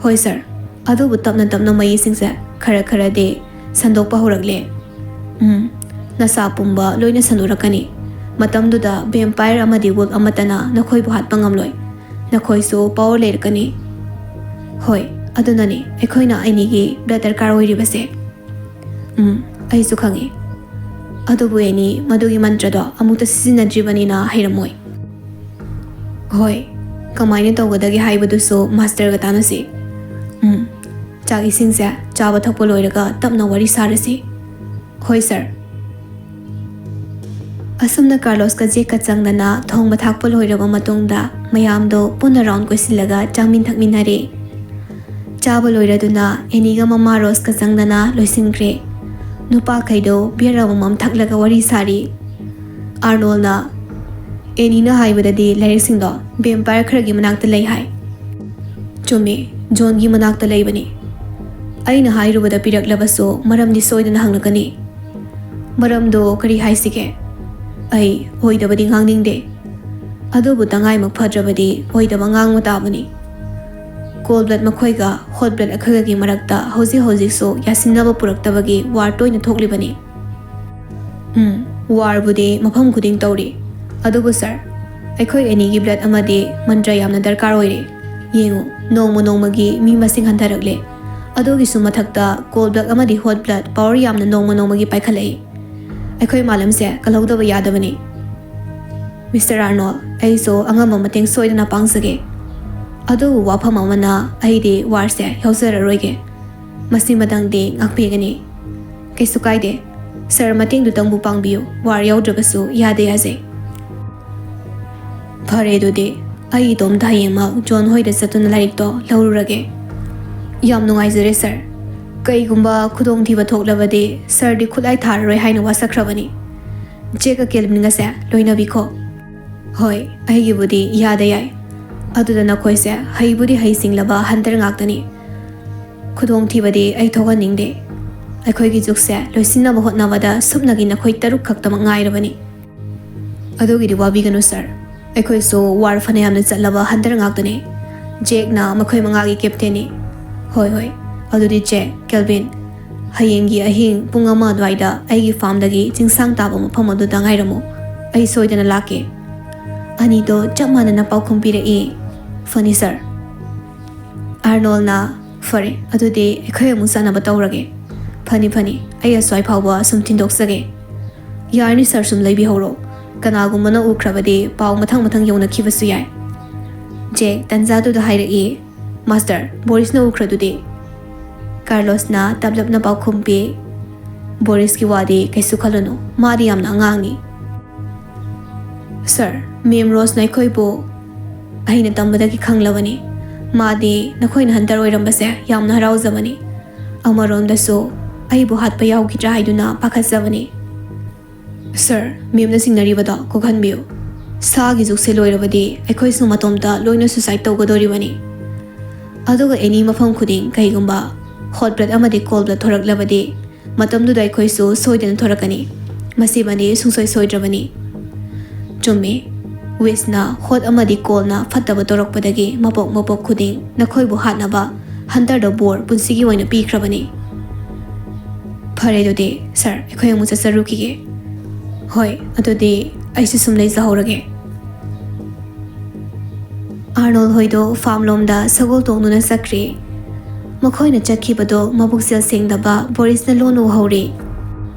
ꯍꯣꯏ ꯁꯥꯔ, ꯑꯗꯨꯕꯨ ꯇꯞꯅ ꯇꯞꯅ ꯃꯩꯁꯤꯡꯁꯦ ꯈꯔ ꯈꯔꯗꯤ ꯁꯟꯗꯣꯛꯄ ꯍꯧꯔꯛꯂꯦ꯫ ꯎꯝ, ꯅꯁꯥ ꯄꯨꯝꯕ ꯂꯣꯏꯅ ꯁꯟꯗꯣꯔꯛꯀꯅꯤ꯫ ꯃꯇꯝꯗꯨꯗ ꯚꯦꯝꯄꯥꯌꯔ ꯑꯃꯗꯤ ꯋꯨꯜꯐ ꯑꯃꯠꯇꯅ ꯅꯈꯣꯏꯕꯨ ꯍꯥꯠꯄ ꯉꯝꯂꯣꯏ꯫ ꯅꯈꯣꯏꯁꯨ ꯄꯋꯔ ꯂꯩꯔꯛꯀꯅꯤ꯫ ꯍꯣꯏ, ꯑꯗꯨꯅꯅꯤ ꯑꯩꯈꯣꯏꯅ ꯑꯦꯅꯤꯒꯤ ꯕ꯭ꯂꯗ ꯗꯔꯀꯥꯔ ꯑꯣꯏꯔꯤꯕꯁꯦ꯫ ꯎꯝ, ꯑꯩꯁꯨ ꯈꯪꯉꯤ꯫ ꯑꯗꯨꯕꯨ ꯑꯦꯅꯤ ꯃꯗꯨꯒꯤ ꯃꯟꯇ꯭ꯔꯗꯣ ꯑꯃꯨꯛꯇ ꯁꯤꯖꯤꯟꯅꯗ꯭ꯔꯤꯕꯅꯤꯅ ꯍꯩꯔꯝꯃꯣꯏ꯫ ꯍꯣꯏ, ꯀꯃꯥꯏꯅ ꯇꯧꯒꯗꯒꯦ ꯍꯥꯏꯕꯗꯨꯁꯨ ꯃꯥꯁꯇꯔꯒ ꯇꯥꯟꯅꯁꯤ꯫ ꯎꯝ, ꯆꯥꯛ ꯏꯁꯤꯡꯁꯦ ꯆꯥꯕ ꯊꯛꯄ ꯂꯣꯏꯔꯒ ꯇꯞꯅ ꯋꯥꯔꯤ ꯁꯥꯔꯁꯤ꯫ ꯍꯣꯏ ꯁꯥꯔ꯫ ꯑꯁꯨꯝꯅ ꯀꯥꯔꯂꯣꯁꯀ ꯖꯦꯛꯀ ꯆꯪꯗꯅ ꯊꯣꯡꯕ ꯊꯥꯛꯄ ꯂꯣꯏꯔꯕ ꯃꯇꯨꯡꯗ ꯃꯌꯥꯝꯗꯣ ꯄꯨꯟꯅ ꯔꯥꯎꯟ ꯀꯣꯏꯁꯤꯜꯂꯒ ꯆꯥꯃꯤꯟ ꯊꯛꯃꯤꯟꯅꯔꯦ꯫ ꯆꯥꯕ ꯂꯣꯏꯔꯗꯨꯅ ꯑꯦꯅꯤꯒ ꯃꯃꯥ ꯔꯣꯁꯀ ꯆꯪꯗꯅ ꯂꯣꯏꯁꯤꯟꯈ꯭ꯔꯦ꯫ ꯅꯨꯄꯥꯈꯩꯗꯣ ꯕꯤꯌꯔ ꯑꯃꯃꯝ ꯊꯛꯂꯒ ꯋꯥꯔꯤ ꯁꯥꯔꯤ꯫ ꯑꯥꯔꯅꯣꯜꯅ, "ꯑꯦꯅꯤꯅ ꯍꯥꯏꯕꯗꯗꯤ ꯂꯥꯏꯔꯤꯛꯁꯤꯡꯗꯣ ꯚꯦꯝꯄꯥꯌꯔ ꯈꯔꯒꯤ ꯃꯅꯥꯛꯇ ꯂꯩ ꯍꯥꯏ꯫" "ꯆꯨꯝꯃꯤ, ꯖꯣꯟꯒꯤ ꯃꯅꯥꯛꯇ ꯂꯩꯕꯅꯤ꯫ ꯑꯩꯅ ꯍꯥꯏꯔꯨꯕꯗ ꯄꯤꯔꯛꯂꯕꯁꯨ ꯃꯔꯝꯗꯤ ꯁꯣꯏꯗꯅ ꯍꯪꯂꯛꯀꯅꯤ꯫" "ꯃꯔꯝꯗꯣ ꯀꯔꯤ ꯍꯥꯏꯁꯤꯒꯦ? ꯑꯩ ꯑꯣꯏꯗꯕꯗꯤ ꯉꯥꯡꯅꯤꯡꯗꯦ꯫ ꯑꯗꯨꯕꯨ ꯇꯉꯥꯏꯃꯛ ꯐꯗ꯭ꯔꯕꯗꯤ ꯑꯣꯏꯗꯕ ꯉꯥꯡꯕ ꯇꯥꯕꯅꯤ꯫ ꯀꯣꯜ ꯕ꯭ꯂꯗ ꯃꯈꯣꯏꯒ ꯍꯣꯠ ꯕ꯭ꯂꯗ ꯑꯩꯈꯣꯏꯒꯒꯤ ꯃꯔꯛꯇ ꯍꯧꯖꯤꯛ ꯍꯧꯖꯤꯛꯁꯨ ꯌꯥꯁꯤꯟꯅꯕ ꯄꯨꯔꯛꯇꯕꯒꯤ ꯋꯥꯔ ꯇꯣꯏꯅ ꯊꯣꯛꯂꯤꯕꯅꯤ꯫" "ꯎꯝ, ꯋꯥꯔꯕꯨꯗꯤ ꯃꯐꯝ ꯈꯨꯗꯤꯡ ꯇꯧꯔꯤ꯫ ꯑꯗꯨꯕꯨ ꯁꯥꯔ, ꯑꯩꯈꯣꯏ ꯑꯦꯅꯤꯒꯤ ꯕ꯭ꯂꯗ ꯑꯃꯗꯤ ꯃꯟꯇ꯭ꯔ ꯌꯥꯝꯅ ꯗꯔꯀꯥꯔ ꯑꯣꯏꯔꯦ꯫ ꯌꯦꯡꯉꯨ, ꯅꯣꯡꯃ ꯅꯣꯡꯃꯒꯤ ꯃꯤ ꯃꯁꯤꯡ ꯍꯟꯊꯔꯛꯂꯦ꯫ ꯑꯗꯨꯒꯤꯁꯨ ꯃꯊꯛꯇ ꯀꯣꯜ ꯕ꯭ꯂꯗ ꯑꯃꯗꯤ ꯍꯣꯠ ꯕ꯭ꯂꯗ ꯄꯋꯔ ꯌꯥꯝꯅ ꯅꯣꯡꯃ ꯅꯣꯡꯃꯒꯤ ꯄꯥꯏꯈꯠꯂꯛꯏ꯫ ꯑꯩꯈꯣꯏ ꯃꯥꯂꯦꯝꯁꯦ ꯀꯜꯍꯧꯗꯕ ꯌꯥꯗꯕꯅꯤ꯫" "ꯃꯤꯁꯇꯔ ꯑꯥꯔꯅꯣꯜ, ꯑꯩꯁꯨ ꯑꯉꯝꯕ ꯃꯇꯦꯡ ꯁꯣꯏꯗꯅ ꯄꯥꯡꯖꯒꯦ꯫ ꯑꯗꯨꯕꯨ ꯋꯥꯐꯝ ꯑꯃꯅ, ꯑꯩꯗꯤ ꯋꯥꯔꯁꯦ ꯌꯥꯎꯖꯔꯔꯣꯏꯒꯦ꯫ ꯃꯁꯤꯃꯗꯪꯗꯤ ꯉꯥꯛꯄꯤꯒꯅꯤ꯫" "ꯀꯩꯁꯨ ꯀꯥꯏꯗꯦ꯫ ꯁꯥꯔ, ꯃꯇꯦꯡꯗꯨꯇꯪꯕꯨ ꯄꯥꯡꯕꯤꯌꯨ꯫ ꯋꯥꯔ ꯌꯥꯎꯗ꯭ꯔꯕꯁꯨ ꯌꯥꯗ ꯌꯥꯖꯩ꯫" "ꯐꯔꯦ ꯑꯗꯨꯗꯤ, ꯑꯩ ꯏꯇꯣꯝꯇ ꯍꯌꯦꯡꯃꯛ ꯖꯣꯟ ꯍꯣꯏꯗ ꯆꯠꯇꯨꯅ ꯂꯥꯏꯔꯤꯛꯇꯣ ꯂꯧꯔꯨꯔꯒꯦ꯫ ꯌꯥꯝ ꯅꯨꯡꯉꯥꯏꯖꯔꯦ ꯁꯥꯔ꯫ ꯀꯩꯒꯨꯝꯕ ꯈꯨꯗꯣꯡꯊꯤꯕ ꯊꯣꯛꯂꯕꯗꯤ ꯁꯥꯔꯗꯤ ꯈꯨꯠꯂꯥꯏ ꯊꯥꯔꯔꯣꯏ ꯍꯥꯏꯅ ꯋꯥꯁꯛꯈ꯭ꯔꯕꯅꯤ꯫ ꯖꯦꯛꯀ ꯀꯦꯜꯕꯤꯟꯒꯁꯦ ꯂꯣꯏꯅꯕꯤꯈꯣ꯫ ꯍꯣꯏ, ꯑꯩꯒꯤꯕꯨꯗꯤ ꯏꯌꯥꯗ ꯌꯥꯏ꯫ ꯑꯗꯨꯗ ꯅꯈꯣꯏꯁꯦ ꯍꯩꯕꯨꯗꯤ ꯍꯩꯁꯤꯡꯂꯕ ꯍꯟꯇꯔ ꯉꯥꯛꯇꯅꯤ꯫ ꯈꯨꯗꯣꯡꯊꯤꯕꯗꯤ ꯑꯩ ꯊꯣꯛꯍꯟꯅꯤꯡꯗꯦ꯫ ꯑꯩꯈꯣꯏꯒꯤ ꯖꯨꯛꯁꯦ ꯂꯣꯏꯁꯤꯟꯅꯕ ꯍꯣꯠꯅꯕꯗ ꯁꯨꯞꯅꯒꯤ ꯅꯈꯣꯏ ꯇꯔꯨꯛ ꯈꯛꯇꯃꯛ ꯉꯥꯏꯔꯕꯅꯤ꯫ ꯑꯗꯨꯒꯤꯗꯤ ꯋꯥꯕꯤꯒꯅꯨ ꯁꯥꯔ꯫ ꯑꯩꯈꯣꯏꯁꯨ ꯋꯥꯔ ꯐꯅꯌꯥꯝꯅ ꯆꯠꯂꯕ ꯍꯟꯇꯔ ꯉꯥꯛꯇꯅꯤ꯫ ꯖꯦꯛꯅ ꯃꯈꯣꯏ ꯃꯉꯥꯒꯤ ꯀꯦꯞꯇꯦꯟꯅꯤ꯫ ꯍꯣꯏ, ꯍꯣꯏ꯫ ꯑꯗꯨꯗꯤ ꯖꯦꯛ, ꯀꯦꯜꯕꯤꯟ, ꯍꯌꯦꯡꯒꯤ ꯑꯍꯤꯡ ꯄꯨꯡ ꯑꯃ ꯑꯗꯨꯋꯥꯏꯗ ꯑꯩꯒꯤ ꯐꯥꯔꯝꯗꯒꯤ ꯆꯤꯡꯁꯥꯡ ꯇꯥꯕ ꯃꯐꯝ ꯑꯗꯨꯗ ꯉꯥꯏꯔꯝꯃꯨ꯫ ꯑꯩ ꯁꯣꯏꯗꯅ ꯂꯥꯛꯀꯦ꯫ ꯑꯅꯤꯗꯣ ꯆꯞ ꯃꯥꯟꯅꯅ ꯄꯥꯎꯈꯨꯝ ꯄꯤꯔꯛꯏ꯫ ꯐꯅꯤ ꯁꯥꯔ꯫ ꯑꯥꯔꯅꯣꯜꯅ, "ꯐꯔꯦ, ꯑꯗꯨꯗꯤ ꯑꯩꯈꯣꯏ ꯑꯃꯨꯛ ꯆꯠꯅꯕ ꯇꯧꯔꯒꯦ꯫ ꯐꯅꯤ, ꯐꯅꯤ, ꯑꯩ ꯑꯁ꯭ꯋꯥꯏ ꯐꯥꯎꯕ ꯁꯨꯝ ꯊꯤꯟꯗꯣꯛꯆꯒꯦ꯫ ꯌꯥꯔꯅꯤ ꯁꯥꯔ, ꯁꯨꯝ ꯂꯩꯕꯤꯍꯧꯔꯣ꯫ ꯀꯅꯥꯒꯨꯝꯕꯅ ꯎꯈ꯭ꯔꯕꯗꯤ ꯄꯥꯎ ꯃꯊꯪ ꯃꯊꯪ ꯌꯧꯅꯈꯤꯕꯁꯨ ꯌꯥꯏ꯫" ꯖꯦꯛ ꯇꯟꯖꯥꯗꯨꯗ ꯍꯥꯏꯔꯛꯏ, "ꯃꯥꯁꯇꯔ, ꯕꯣꯔꯤꯁꯅ ꯎꯈ꯭ꯔꯗꯨꯗꯤ?" ꯀꯥꯔꯂꯣꯁꯅ ꯇꯞꯂꯞꯅ ꯄꯥꯎꯈꯨꯝ ꯄꯤ, "ꯕꯣꯔꯤꯁꯀꯤ ꯋꯥꯗꯤ ꯀꯩꯁꯨ ꯈꯜꯂꯨꯅꯨ, ꯃꯥꯗꯤ ꯌꯥꯝꯅ ꯑꯉꯥꯡꯅꯤ꯫" "ꯁꯥꯔ, ꯃꯦꯝ ꯔꯣꯁꯅ ꯑꯩꯈꯣꯏꯕꯨ ꯑꯩꯅ ꯇꯝꯕꯗꯒꯤ ꯈꯪꯂꯕꯅꯤ꯫ ꯃꯥꯗꯤ ꯅꯈꯣꯏꯅ ꯍꯟꯇꯔ ꯑꯣꯏꯔꯝꯕꯁꯦ ꯌꯥꯝꯅ ꯍꯔꯥꯎꯖꯕꯅꯤ꯫ ꯑꯃꯔꯣꯝꯗꯁꯨ ꯑꯩꯕꯨ ꯍꯥꯠꯄ ꯌꯥꯎꯈꯤꯗ꯭ꯔꯥ ꯍꯥꯏꯗꯨꯅ ꯄꯥꯈꯠꯆꯕꯅꯤ꯫" "ꯁꯥꯔ, ꯃꯦꯝꯅ ꯆꯤꯡꯅꯔꯤꯕꯗꯣ ꯀꯣꯛꯍꯟꯕꯤꯌꯨ꯫ ꯁꯥꯒꯤ ꯖꯨꯛꯁꯦ ꯂꯣꯏꯔꯕꯗꯤ ꯑꯩꯈꯣꯏꯁꯨ ꯃꯇꯣꯝꯇ ꯂꯣꯏꯅ ꯁꯨꯁꯥꯏꯠ ꯇꯧꯒꯗꯧꯔꯤꯕꯅꯤ꯫ ꯑꯗꯨꯒ ꯑꯦꯅꯤ ꯃꯐꯝ ꯈꯨꯗꯤꯡ ꯀꯩꯒꯨꯝꯕ ꯍꯣꯠ ꯕ꯭ꯂꯗ ꯑꯃꯗꯤ ꯀꯣꯜ ꯕ꯭ꯂꯗ ꯊꯣꯔꯛꯂꯕꯗꯤ ꯃꯇꯝꯗꯨꯗ ꯑꯩꯈꯣꯏꯁꯨ ꯁꯣꯏꯗꯅ ꯊꯣꯔꯛꯀꯅꯤ꯫ ꯃꯁꯤꯃꯗꯤ ꯁꯨꯡꯁꯣꯏ ꯁꯣꯏꯗ꯭ꯔꯕꯅꯤ꯫" "ꯆꯨꯝꯃꯤ꯫ ꯋꯤꯁꯅ ꯍꯣꯠ ꯑꯃꯗꯤ ꯀꯣꯜꯅ ꯐꯠꯇꯕ ꯇꯧꯔꯛꯄꯗꯒꯤ ꯃꯄꯣꯛ ꯃꯄꯣꯛ ꯈꯨꯗꯤꯡ ꯅꯈꯣꯏꯕꯨ ꯍꯥꯠꯅꯕ ꯍꯟꯇꯔꯗ ꯕꯣꯔ ꯄꯨꯟꯁꯤꯒꯤ ꯑꯣꯏꯅ ꯄꯤꯈ꯭ꯔꯕꯅꯤ꯫" "ꯐꯔꯦ ꯑꯗꯨꯗꯤ ꯁꯥꯔ, ꯑꯩꯈꯣꯏ ꯑꯃꯨꯛ ꯆꯠꯆꯔꯨꯈꯤꯒꯦ꯫" "ꯍꯣꯏ, ꯑꯗꯨꯗꯤ ꯑꯩꯁꯨ ꯁꯨꯝ ꯂꯩꯖꯍꯧꯔꯒꯦ꯫" ꯑꯥꯔꯅꯣꯜ ꯍꯣꯏꯗꯣ ꯐꯥꯔꯝ ꯂꯣꯝꯗ ꯁꯒꯣꯜ ꯇꯣꯡꯗꯨꯅ ꯆꯠꯈ꯭ꯔꯦ꯫ ꯃꯈꯣꯏꯅ ꯆꯠꯈꯤꯕꯗꯣ ꯃꯕꯨꯛꯆꯦꯜ ꯁꯦꯡꯗꯕ ꯕꯣꯔꯤꯁꯅ ꯂꯣꯟꯅ ꯎꯍꯧꯔꯦ꯫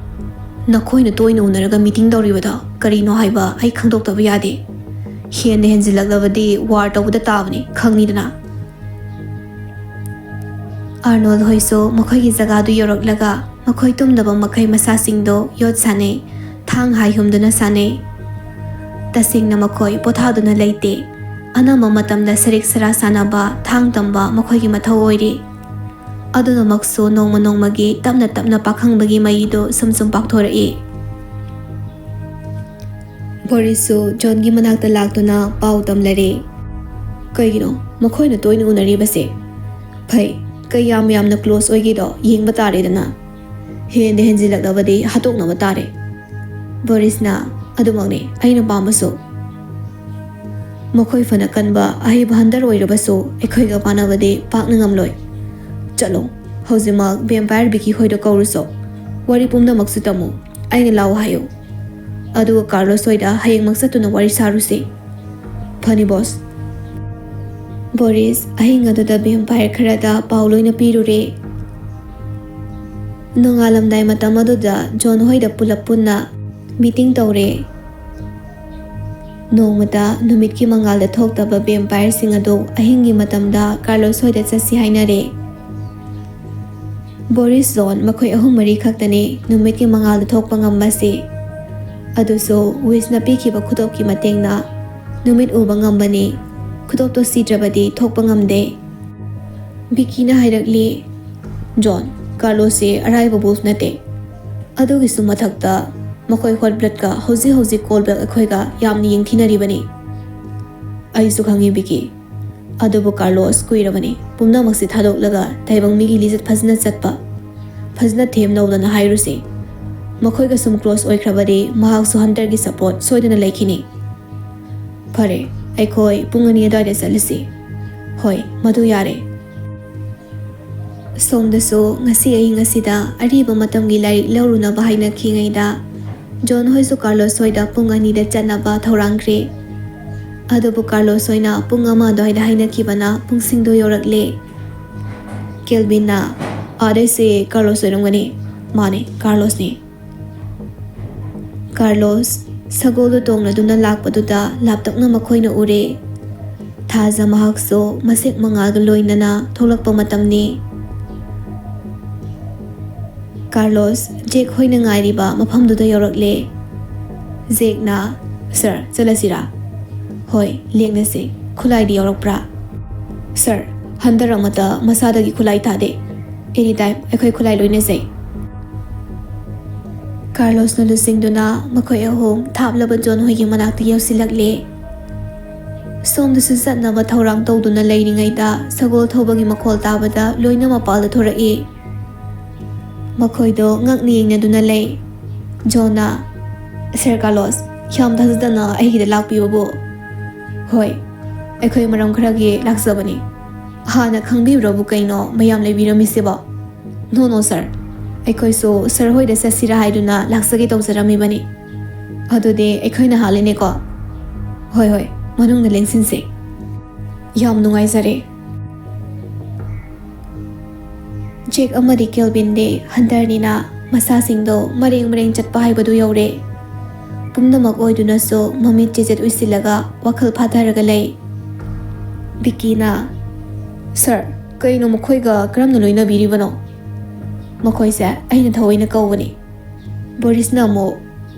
"ꯅꯈꯣꯏꯅ ꯇꯣꯏꯅ ꯎꯅꯔꯒ ꯃꯤꯇꯤꯡ ꯇꯧꯔꯤꯕꯗꯣ ꯀꯔꯤꯅꯣ ꯍꯥꯏꯕ ꯑꯩ ꯈꯪꯗꯣꯛꯇꯕ ꯌꯥꯗꯦ꯫ ꯍꯦꯟꯅ ꯍꯦꯟꯖꯤꯜꯂꯛꯂꯕꯗꯤ ꯋꯥꯔ ꯇꯧꯕꯗ ꯇꯥꯕꯅꯤ, ꯈꯪꯉꯤꯗꯅ꯫" ꯑꯥꯔꯅꯣꯜ ꯍꯣꯏꯁꯨ ꯃꯈꯣꯏꯒꯤ ꯖꯒꯥꯗꯨ ꯌꯧꯔꯛꯂꯒ ꯃꯈꯣꯏ ꯇꯨꯝꯗꯕ ꯃꯈꯩ ꯃꯁꯥꯁꯤꯡꯗꯣ ꯌꯣꯠ ꯁꯥꯟꯅꯩ, ꯊꯥꯡ ꯍꯥꯏ ꯍꯨꯝꯗꯨꯅ ꯁꯥꯟꯅꯩ꯫ ꯇꯁꯦꯡꯅ ꯃꯈꯣꯏ ꯄꯣꯊꯥꯗꯨꯅ ꯂꯩꯇꯦ꯫ ꯑꯅꯝꯕ ꯃꯇꯝꯗ ꯁꯔꯤꯛ ꯁꯔꯥ ꯁꯥꯟꯅꯕ, ꯊꯥꯡ ꯇꯝꯕ ꯃꯈꯣꯏꯒꯤ ꯃꯊꯧ ꯑꯣꯏꯔꯤ꯫ ꯑꯗꯨꯅꯃꯛꯁꯨ ꯅꯣꯡꯃ ꯅꯣꯡꯃꯒꯤ ꯇꯞꯅ ꯇꯞꯅ ꯄꯥꯈꯪꯕꯒꯤ ꯃꯩꯗꯨ ꯁꯨꯝ ꯁꯨꯝ ꯄꯥꯛꯊꯣꯔꯛꯏ꯫ ꯕꯣꯔꯤꯁꯁꯨ ꯖꯣꯟꯒꯤ ꯃꯅꯥꯛꯇ ꯂꯥꯛꯇꯨꯅ ꯄꯥꯎ ꯇꯝꯂꯔꯦ꯫ "ꯀꯩꯒꯤꯅꯣ ꯃꯈꯣꯏꯅ ꯇꯣꯏꯅ ꯎꯅꯔꯤꯕꯁꯦ? ꯐꯩ, ꯀꯌꯥꯝ ꯌꯥꯝꯅ ꯀ꯭ꯂꯣꯁ ꯑꯣꯏꯒꯦꯗꯣ ꯌꯦꯡꯕ ꯇꯥꯔꯦꯗꯅ꯫ ꯍꯦꯟꯗ ꯍꯦꯟꯖꯤꯜꯂꯛꯂꯕꯗꯤ ꯍꯥꯠꯇꯣꯛꯅꯕ ꯇꯥꯔꯦ꯫" ꯕꯣꯔꯤꯁꯅ, "ꯑꯗꯨꯃꯛꯅꯤ ꯑꯩꯅ ꯄꯥꯝꯕꯁꯨ꯫ ꯃꯈꯣꯏ ꯐꯅ ꯀꯟꯕ ꯑꯍꯩꯕ ꯍꯟꯗꯔ ꯑꯣꯏꯔꯕꯁꯨ ꯑꯩꯈꯣꯏꯒ ꯃꯥꯟꯅꯕꯗꯤ ꯄꯥꯛꯅ ꯉꯝꯂꯣꯏ꯫ ꯆꯠꯂꯣ, ꯍꯧꯖꯤꯛꯃꯛ ꯚꯦꯝꯄꯥꯌꯔ ꯕꯤꯀꯤ ꯍꯣꯏꯗ ꯀꯧꯔꯨꯁꯣ꯫ ꯋꯥꯔꯤ ꯄꯨꯝꯅꯃꯛꯁꯨ ꯇꯝꯃꯨ꯫ ꯑꯩꯅ ꯂꯥꯛꯑꯣ ꯍꯥꯏꯌꯨ꯫ ꯑꯗꯨꯒ ꯀꯥꯔꯂꯣꯁ ꯍꯣꯏꯗ ꯍꯌꯦꯡꯃꯛ ꯆꯠꯇꯨꯅ ꯋꯥꯔꯤ ꯁꯥꯔꯨꯁꯤ꯫" "ꯐꯅꯤ ꯕꯣꯁ꯫" ꯕꯣꯔꯤꯁ ꯑꯍꯤꯡ ꯑꯗꯨꯗ ꯚꯦꯝꯄꯥꯌꯔ ꯈꯔꯗ ꯄꯥꯎ ꯂꯣꯏꯅ ꯄꯤꯔꯨꯔꯦ꯫ ꯅꯣꯡꯉꯥꯜꯂꯝꯗꯥꯏ ꯃꯇꯝ ꯑꯗꯨꯗ ꯖꯣꯟ ꯍꯣꯏꯗ ꯄꯨꯂꯞ ꯄꯨꯟꯅ ꯃꯤꯇꯤꯡ ꯇꯧꯔꯦ꯫ ꯅꯣꯡꯃꯇ ꯅꯨꯃꯤꯠꯀꯤ ꯃꯉꯥꯜꯗ ꯊꯣꯛꯇꯕ ꯚꯦꯝꯄꯥꯌꯔꯁꯤꯡ ꯑꯗꯨ ꯑꯍꯤꯡꯒꯤ ꯃꯇꯝꯗ ꯀꯥꯔꯂꯣꯁ ꯍꯣꯏꯗ ꯆꯠꯁꯤ ꯍꯥꯏꯅꯔꯦ꯫ ꯕꯣꯔꯤꯁ, ꯖꯣꯟ ꯃꯈꯣꯏ ꯑꯍꯨꯝ ꯃꯔꯤ ꯈꯛꯇꯅꯤ ꯅꯨꯃꯤꯠꯀꯤ ꯃꯉꯥꯜꯗ ꯊꯣꯛꯄ ꯉꯝꯕꯁꯤ꯫ ꯑꯗꯨꯁꯨ ꯋꯤꯁꯅ ꯄꯤꯈꯤꯕ ꯈꯨꯗꯣꯞꯀꯤ ꯃꯇꯦꯡꯅ ꯅꯨꯃꯤꯠ ꯎꯕ ꯉꯝꯕꯅꯤ꯫ ꯈꯨꯗꯣꯞꯇꯣ ꯁꯤꯗ꯭ꯔꯕꯗꯤ ꯊꯣꯛꯄ ꯉꯝꯗꯦ꯫ ꯕꯤꯀꯤꯅ ꯍꯥꯏꯔꯛꯂꯤ, "ꯖꯣꯟ, ꯀꯥꯔꯂꯣꯁꯁꯤ ꯑꯔꯥꯏꯕ ꯋꯨꯜꯐ ꯅꯠꯇꯦ꯫ ꯑꯗꯨꯒꯤꯁꯨ ꯃꯊꯛꯇ ꯃꯈꯣꯏ ꯍꯣꯠ ꯕ꯭ꯂꯗꯀ ꯍꯧꯖꯤꯛ ꯍꯧꯖꯤꯛ ꯀꯣꯜ ꯕ꯭ꯂꯗ ꯑꯩꯈꯣꯏꯒ ꯌꯥꯝꯅ ꯌꯦꯡꯊꯤꯅꯔꯤꯕꯅꯤ꯫" "ꯑꯩꯁꯨ ꯈꯪꯉꯤ ꯕꯤꯀꯤ꯫ ꯑꯗꯨꯕꯨ ꯀꯥꯔꯂꯣꯁ ꯀꯨꯏꯔꯕꯅꯤ ꯄꯨꯝꯅꯃꯛꯁꯤ ꯊꯥꯗꯣꯛꯂꯒ ꯇꯥꯏꯕꯪ ꯃꯤꯒꯤ ꯂꯤꯆꯠ ꯐꯖꯅ ꯆꯠꯄ꯫ ꯐꯖꯅ ꯊꯦꯝ ꯂꯧꯗꯅ ꯍꯥꯏꯔꯨꯁꯤ꯫ ꯃꯈꯣꯏꯒ ꯁꯨꯝ ꯀ꯭ꯂꯣꯁ ꯑꯣꯏꯈ꯭ꯔꯕꯗꯤ ꯃꯍꯥꯛꯁꯨ ꯍꯟꯇꯔꯒꯤ ꯁꯄꯣꯔꯠ ꯁꯣꯏꯗꯅ ꯂꯩꯈꯤꯅꯤ꯫ ꯐꯔꯦ, ꯑꯩꯈꯣꯏ ꯄꯨꯡ ꯑꯅꯤ ꯑꯗꯨꯋꯥꯏꯗ ꯆꯠꯂꯁꯤ꯫" "ꯍꯣꯏ, ꯃꯗꯨ ꯌꯥꯔꯦ꯫" ꯁꯣꯝꯗꯁꯨ ꯉꯁꯤ ꯑꯍꯤꯡ ꯑꯁꯤꯗ ꯑꯔꯤꯕ ꯃꯇꯝꯒꯤ ꯂꯥꯏꯔꯤꯛ ꯂꯧꯔꯨꯅꯕ ꯍꯥꯏꯅꯈꯤꯉꯩꯗ ꯖꯣꯟ ꯍꯣꯏꯁꯨ ꯀꯥꯔꯂꯣꯁ ꯍꯣꯏꯗ ꯄꯨꯡ ꯑꯅꯤꯗ ꯆꯠꯅꯕ ꯊꯧꯔꯥꯡꯈ꯭ꯔꯦ꯫ ꯑꯗꯨꯕꯨ ꯀꯥꯔꯂꯣꯁ ꯍꯣꯏꯅ ꯄꯨꯡ ꯑꯃ ꯑꯗꯨꯋꯥꯏꯗ ꯍꯥꯏꯅꯈꯤꯕꯅ ꯄꯨꯡꯁꯤꯡꯗꯣ ꯌꯧꯔꯛꯂꯦ꯫ ꯀꯦꯜꯕꯤꯟꯅ, "ꯑꯥꯗꯩꯁꯦ ꯀꯥꯔꯂꯣꯁ ꯑꯣꯏꯔꯝꯒꯅꯤ꯫" "ꯃꯥꯅꯦ, ꯀꯥꯔꯂꯣꯁꯅꯤ꯫" ꯀꯥꯔꯂꯣꯁ ꯁꯒꯣꯜꯗꯨ ꯇꯣꯡꯂꯗꯨꯅ ꯂꯥꯛꯄꯗꯨꯗ ꯂꯥꯞꯇꯛꯅ ꯃꯈꯣꯏꯅ ꯎꯔꯦ꯫ ꯊꯥꯖ ꯃꯍꯥꯛꯁꯨ ꯃꯁꯦꯛ ꯃꯉꯥꯜꯒ ꯂꯣꯏꯅꯅ ꯊꯣꯛꯂꯛꯄ ꯃꯇꯝꯅꯤ꯫ ꯀꯥꯔꯂꯣꯁ ꯖꯦꯛ ꯍꯣꯏꯅ ꯉꯥꯏꯔꯤꯕ ꯃꯐꯝꯗꯨꯗ ꯌꯧꯔꯛꯂꯦ꯫ ꯖꯦꯛꯅ, "ꯁꯥꯔ, ꯆꯠꯂꯁꯤꯔꯥ?" "ꯍꯣꯏ, ꯂꯦꯛꯅꯁꯤ꯫" ꯈꯨꯠꯂꯥꯏꯗꯤ ꯌꯥꯎꯔꯛꯄ꯭ꯔꯥ? ꯁꯥꯔ, ꯍꯟꯗꯔ ꯑꯃꯠꯇ ꯃꯁꯥꯗꯒꯤ ꯈꯨꯠꯂꯥꯏ ꯊꯥꯗꯦ꯫ ꯑꯦꯅꯤ ꯇꯥꯏꯝ ꯑꯩꯈꯣꯏ ꯈꯨꯠꯂꯥꯏ ꯂꯣꯏꯅꯖꯩ꯫ ꯀꯥꯔꯂꯣꯁꯅ ꯂꯨꯆꯤꯡꯗꯨꯅ ꯃꯈꯣꯏ ꯑꯍꯨꯝ ꯊꯥꯞꯂꯕ ꯖꯣꯟ ꯍꯣꯏꯒꯤ ꯃꯅꯥꯛꯇ ꯌꯧꯁꯤꯜꯂꯛꯂꯦ꯫ ꯁꯣꯝꯗꯁꯨ ꯆꯠꯅꯕ ꯊꯧꯔꯥꯡ ꯇꯧꯗꯨꯅ ꯂꯩꯔꯤꯉꯩꯗ ꯁꯒꯣꯜ ꯊꯧꯕꯒꯤ ꯃꯈꯣꯜ ꯇꯥꯕꯗ ꯂꯣꯏꯅ ꯃꯄꯥꯜꯗ ꯊꯣꯔꯛꯏ꯫ ꯃꯈꯣꯏꯗꯣ ꯉꯛꯅ ꯌꯦꯡꯅꯗꯨꯅ ꯂꯩ꯫ ꯖꯣꯟꯅ, "ꯁꯥꯔ ꯀꯥꯔꯂꯣꯁ, ꯌꯥꯝ ꯊꯥꯖꯗꯅ ꯑꯩꯒꯤꯗ ꯂꯥꯛꯄꯤꯕꯕꯨ?" "ꯍꯣꯏ, ꯑꯩꯈꯣꯏ ꯃꯔꯝ ꯈꯔꯒꯤ ꯂꯥꯛꯆꯕꯅꯤ꯫ ꯍꯥꯟꯅ ꯈꯪꯕꯤꯕ꯭ꯔꯕꯨ ꯀꯩꯅꯣ ꯃꯌꯥꯝ ꯂꯩꯕꯤꯔꯝꯃꯤꯁꯤꯕꯣ?" "ꯅꯣ, ꯅꯣ, ꯁꯥꯔ꯫ ꯑꯩꯈꯣꯏꯁꯨ ꯁꯥꯔ ꯍꯣꯏꯗ ꯆꯠꯁꯤꯔꯥ ꯍꯥꯏꯗꯨꯅ ꯂꯥꯛꯆꯒꯦ ꯇꯧꯖꯔꯝꯃꯤꯕꯅꯤ꯫ ꯑꯗꯨꯗꯤ ꯑꯩꯈꯣꯏꯅ ꯍꯥꯜꯂꯤꯅꯦꯀꯣ?" "ꯍꯣꯏ, ꯍꯣꯏ, ꯃꯅꯨꯡꯗ ꯂꯦꯡꯁꯤꯟꯁꯦ꯫ ꯌꯥꯝ ꯅꯨꯡꯉꯥꯏꯖꯔꯦ꯫" ꯖꯦꯛ ꯑꯃꯗꯤ ꯀꯦꯜꯚꯤꯟꯗꯤ ꯍꯟꯗꯔꯅꯤꯅ ꯃꯁꯥꯁꯤꯡꯗꯣ ꯃꯔꯦꯡ ꯃꯔꯦꯡ ꯆꯠꯄ ꯍꯥꯏꯕꯗꯨ ꯌꯧꯔꯦ꯫ ꯄꯨꯝꯅꯃꯛ ꯑꯣꯏꯗꯨꯅꯁꯨ ꯃꯃꯤꯠ ꯆꯦꯖꯦꯠ ꯎꯏꯁꯤꯜꯂꯒ ꯋꯥꯈꯜ ꯐꯥꯊꯔꯒ ꯂꯩ꯫ ꯕꯤꯀꯤꯅ, "ꯁꯥꯔ, ꯀꯩꯅꯣ ꯃꯈꯣꯏꯒ ꯀꯔꯝꯅ ꯂꯣꯏꯅꯕꯤꯔꯤꯕꯅꯣ?" "ꯃꯈꯣꯏꯁꯦ ꯑꯩꯅ ꯊꯑꯣꯏꯅ ꯀꯧꯕꯅꯤ꯫" ꯕꯣꯔꯤꯁꯅ ꯑꯃꯨꯛ,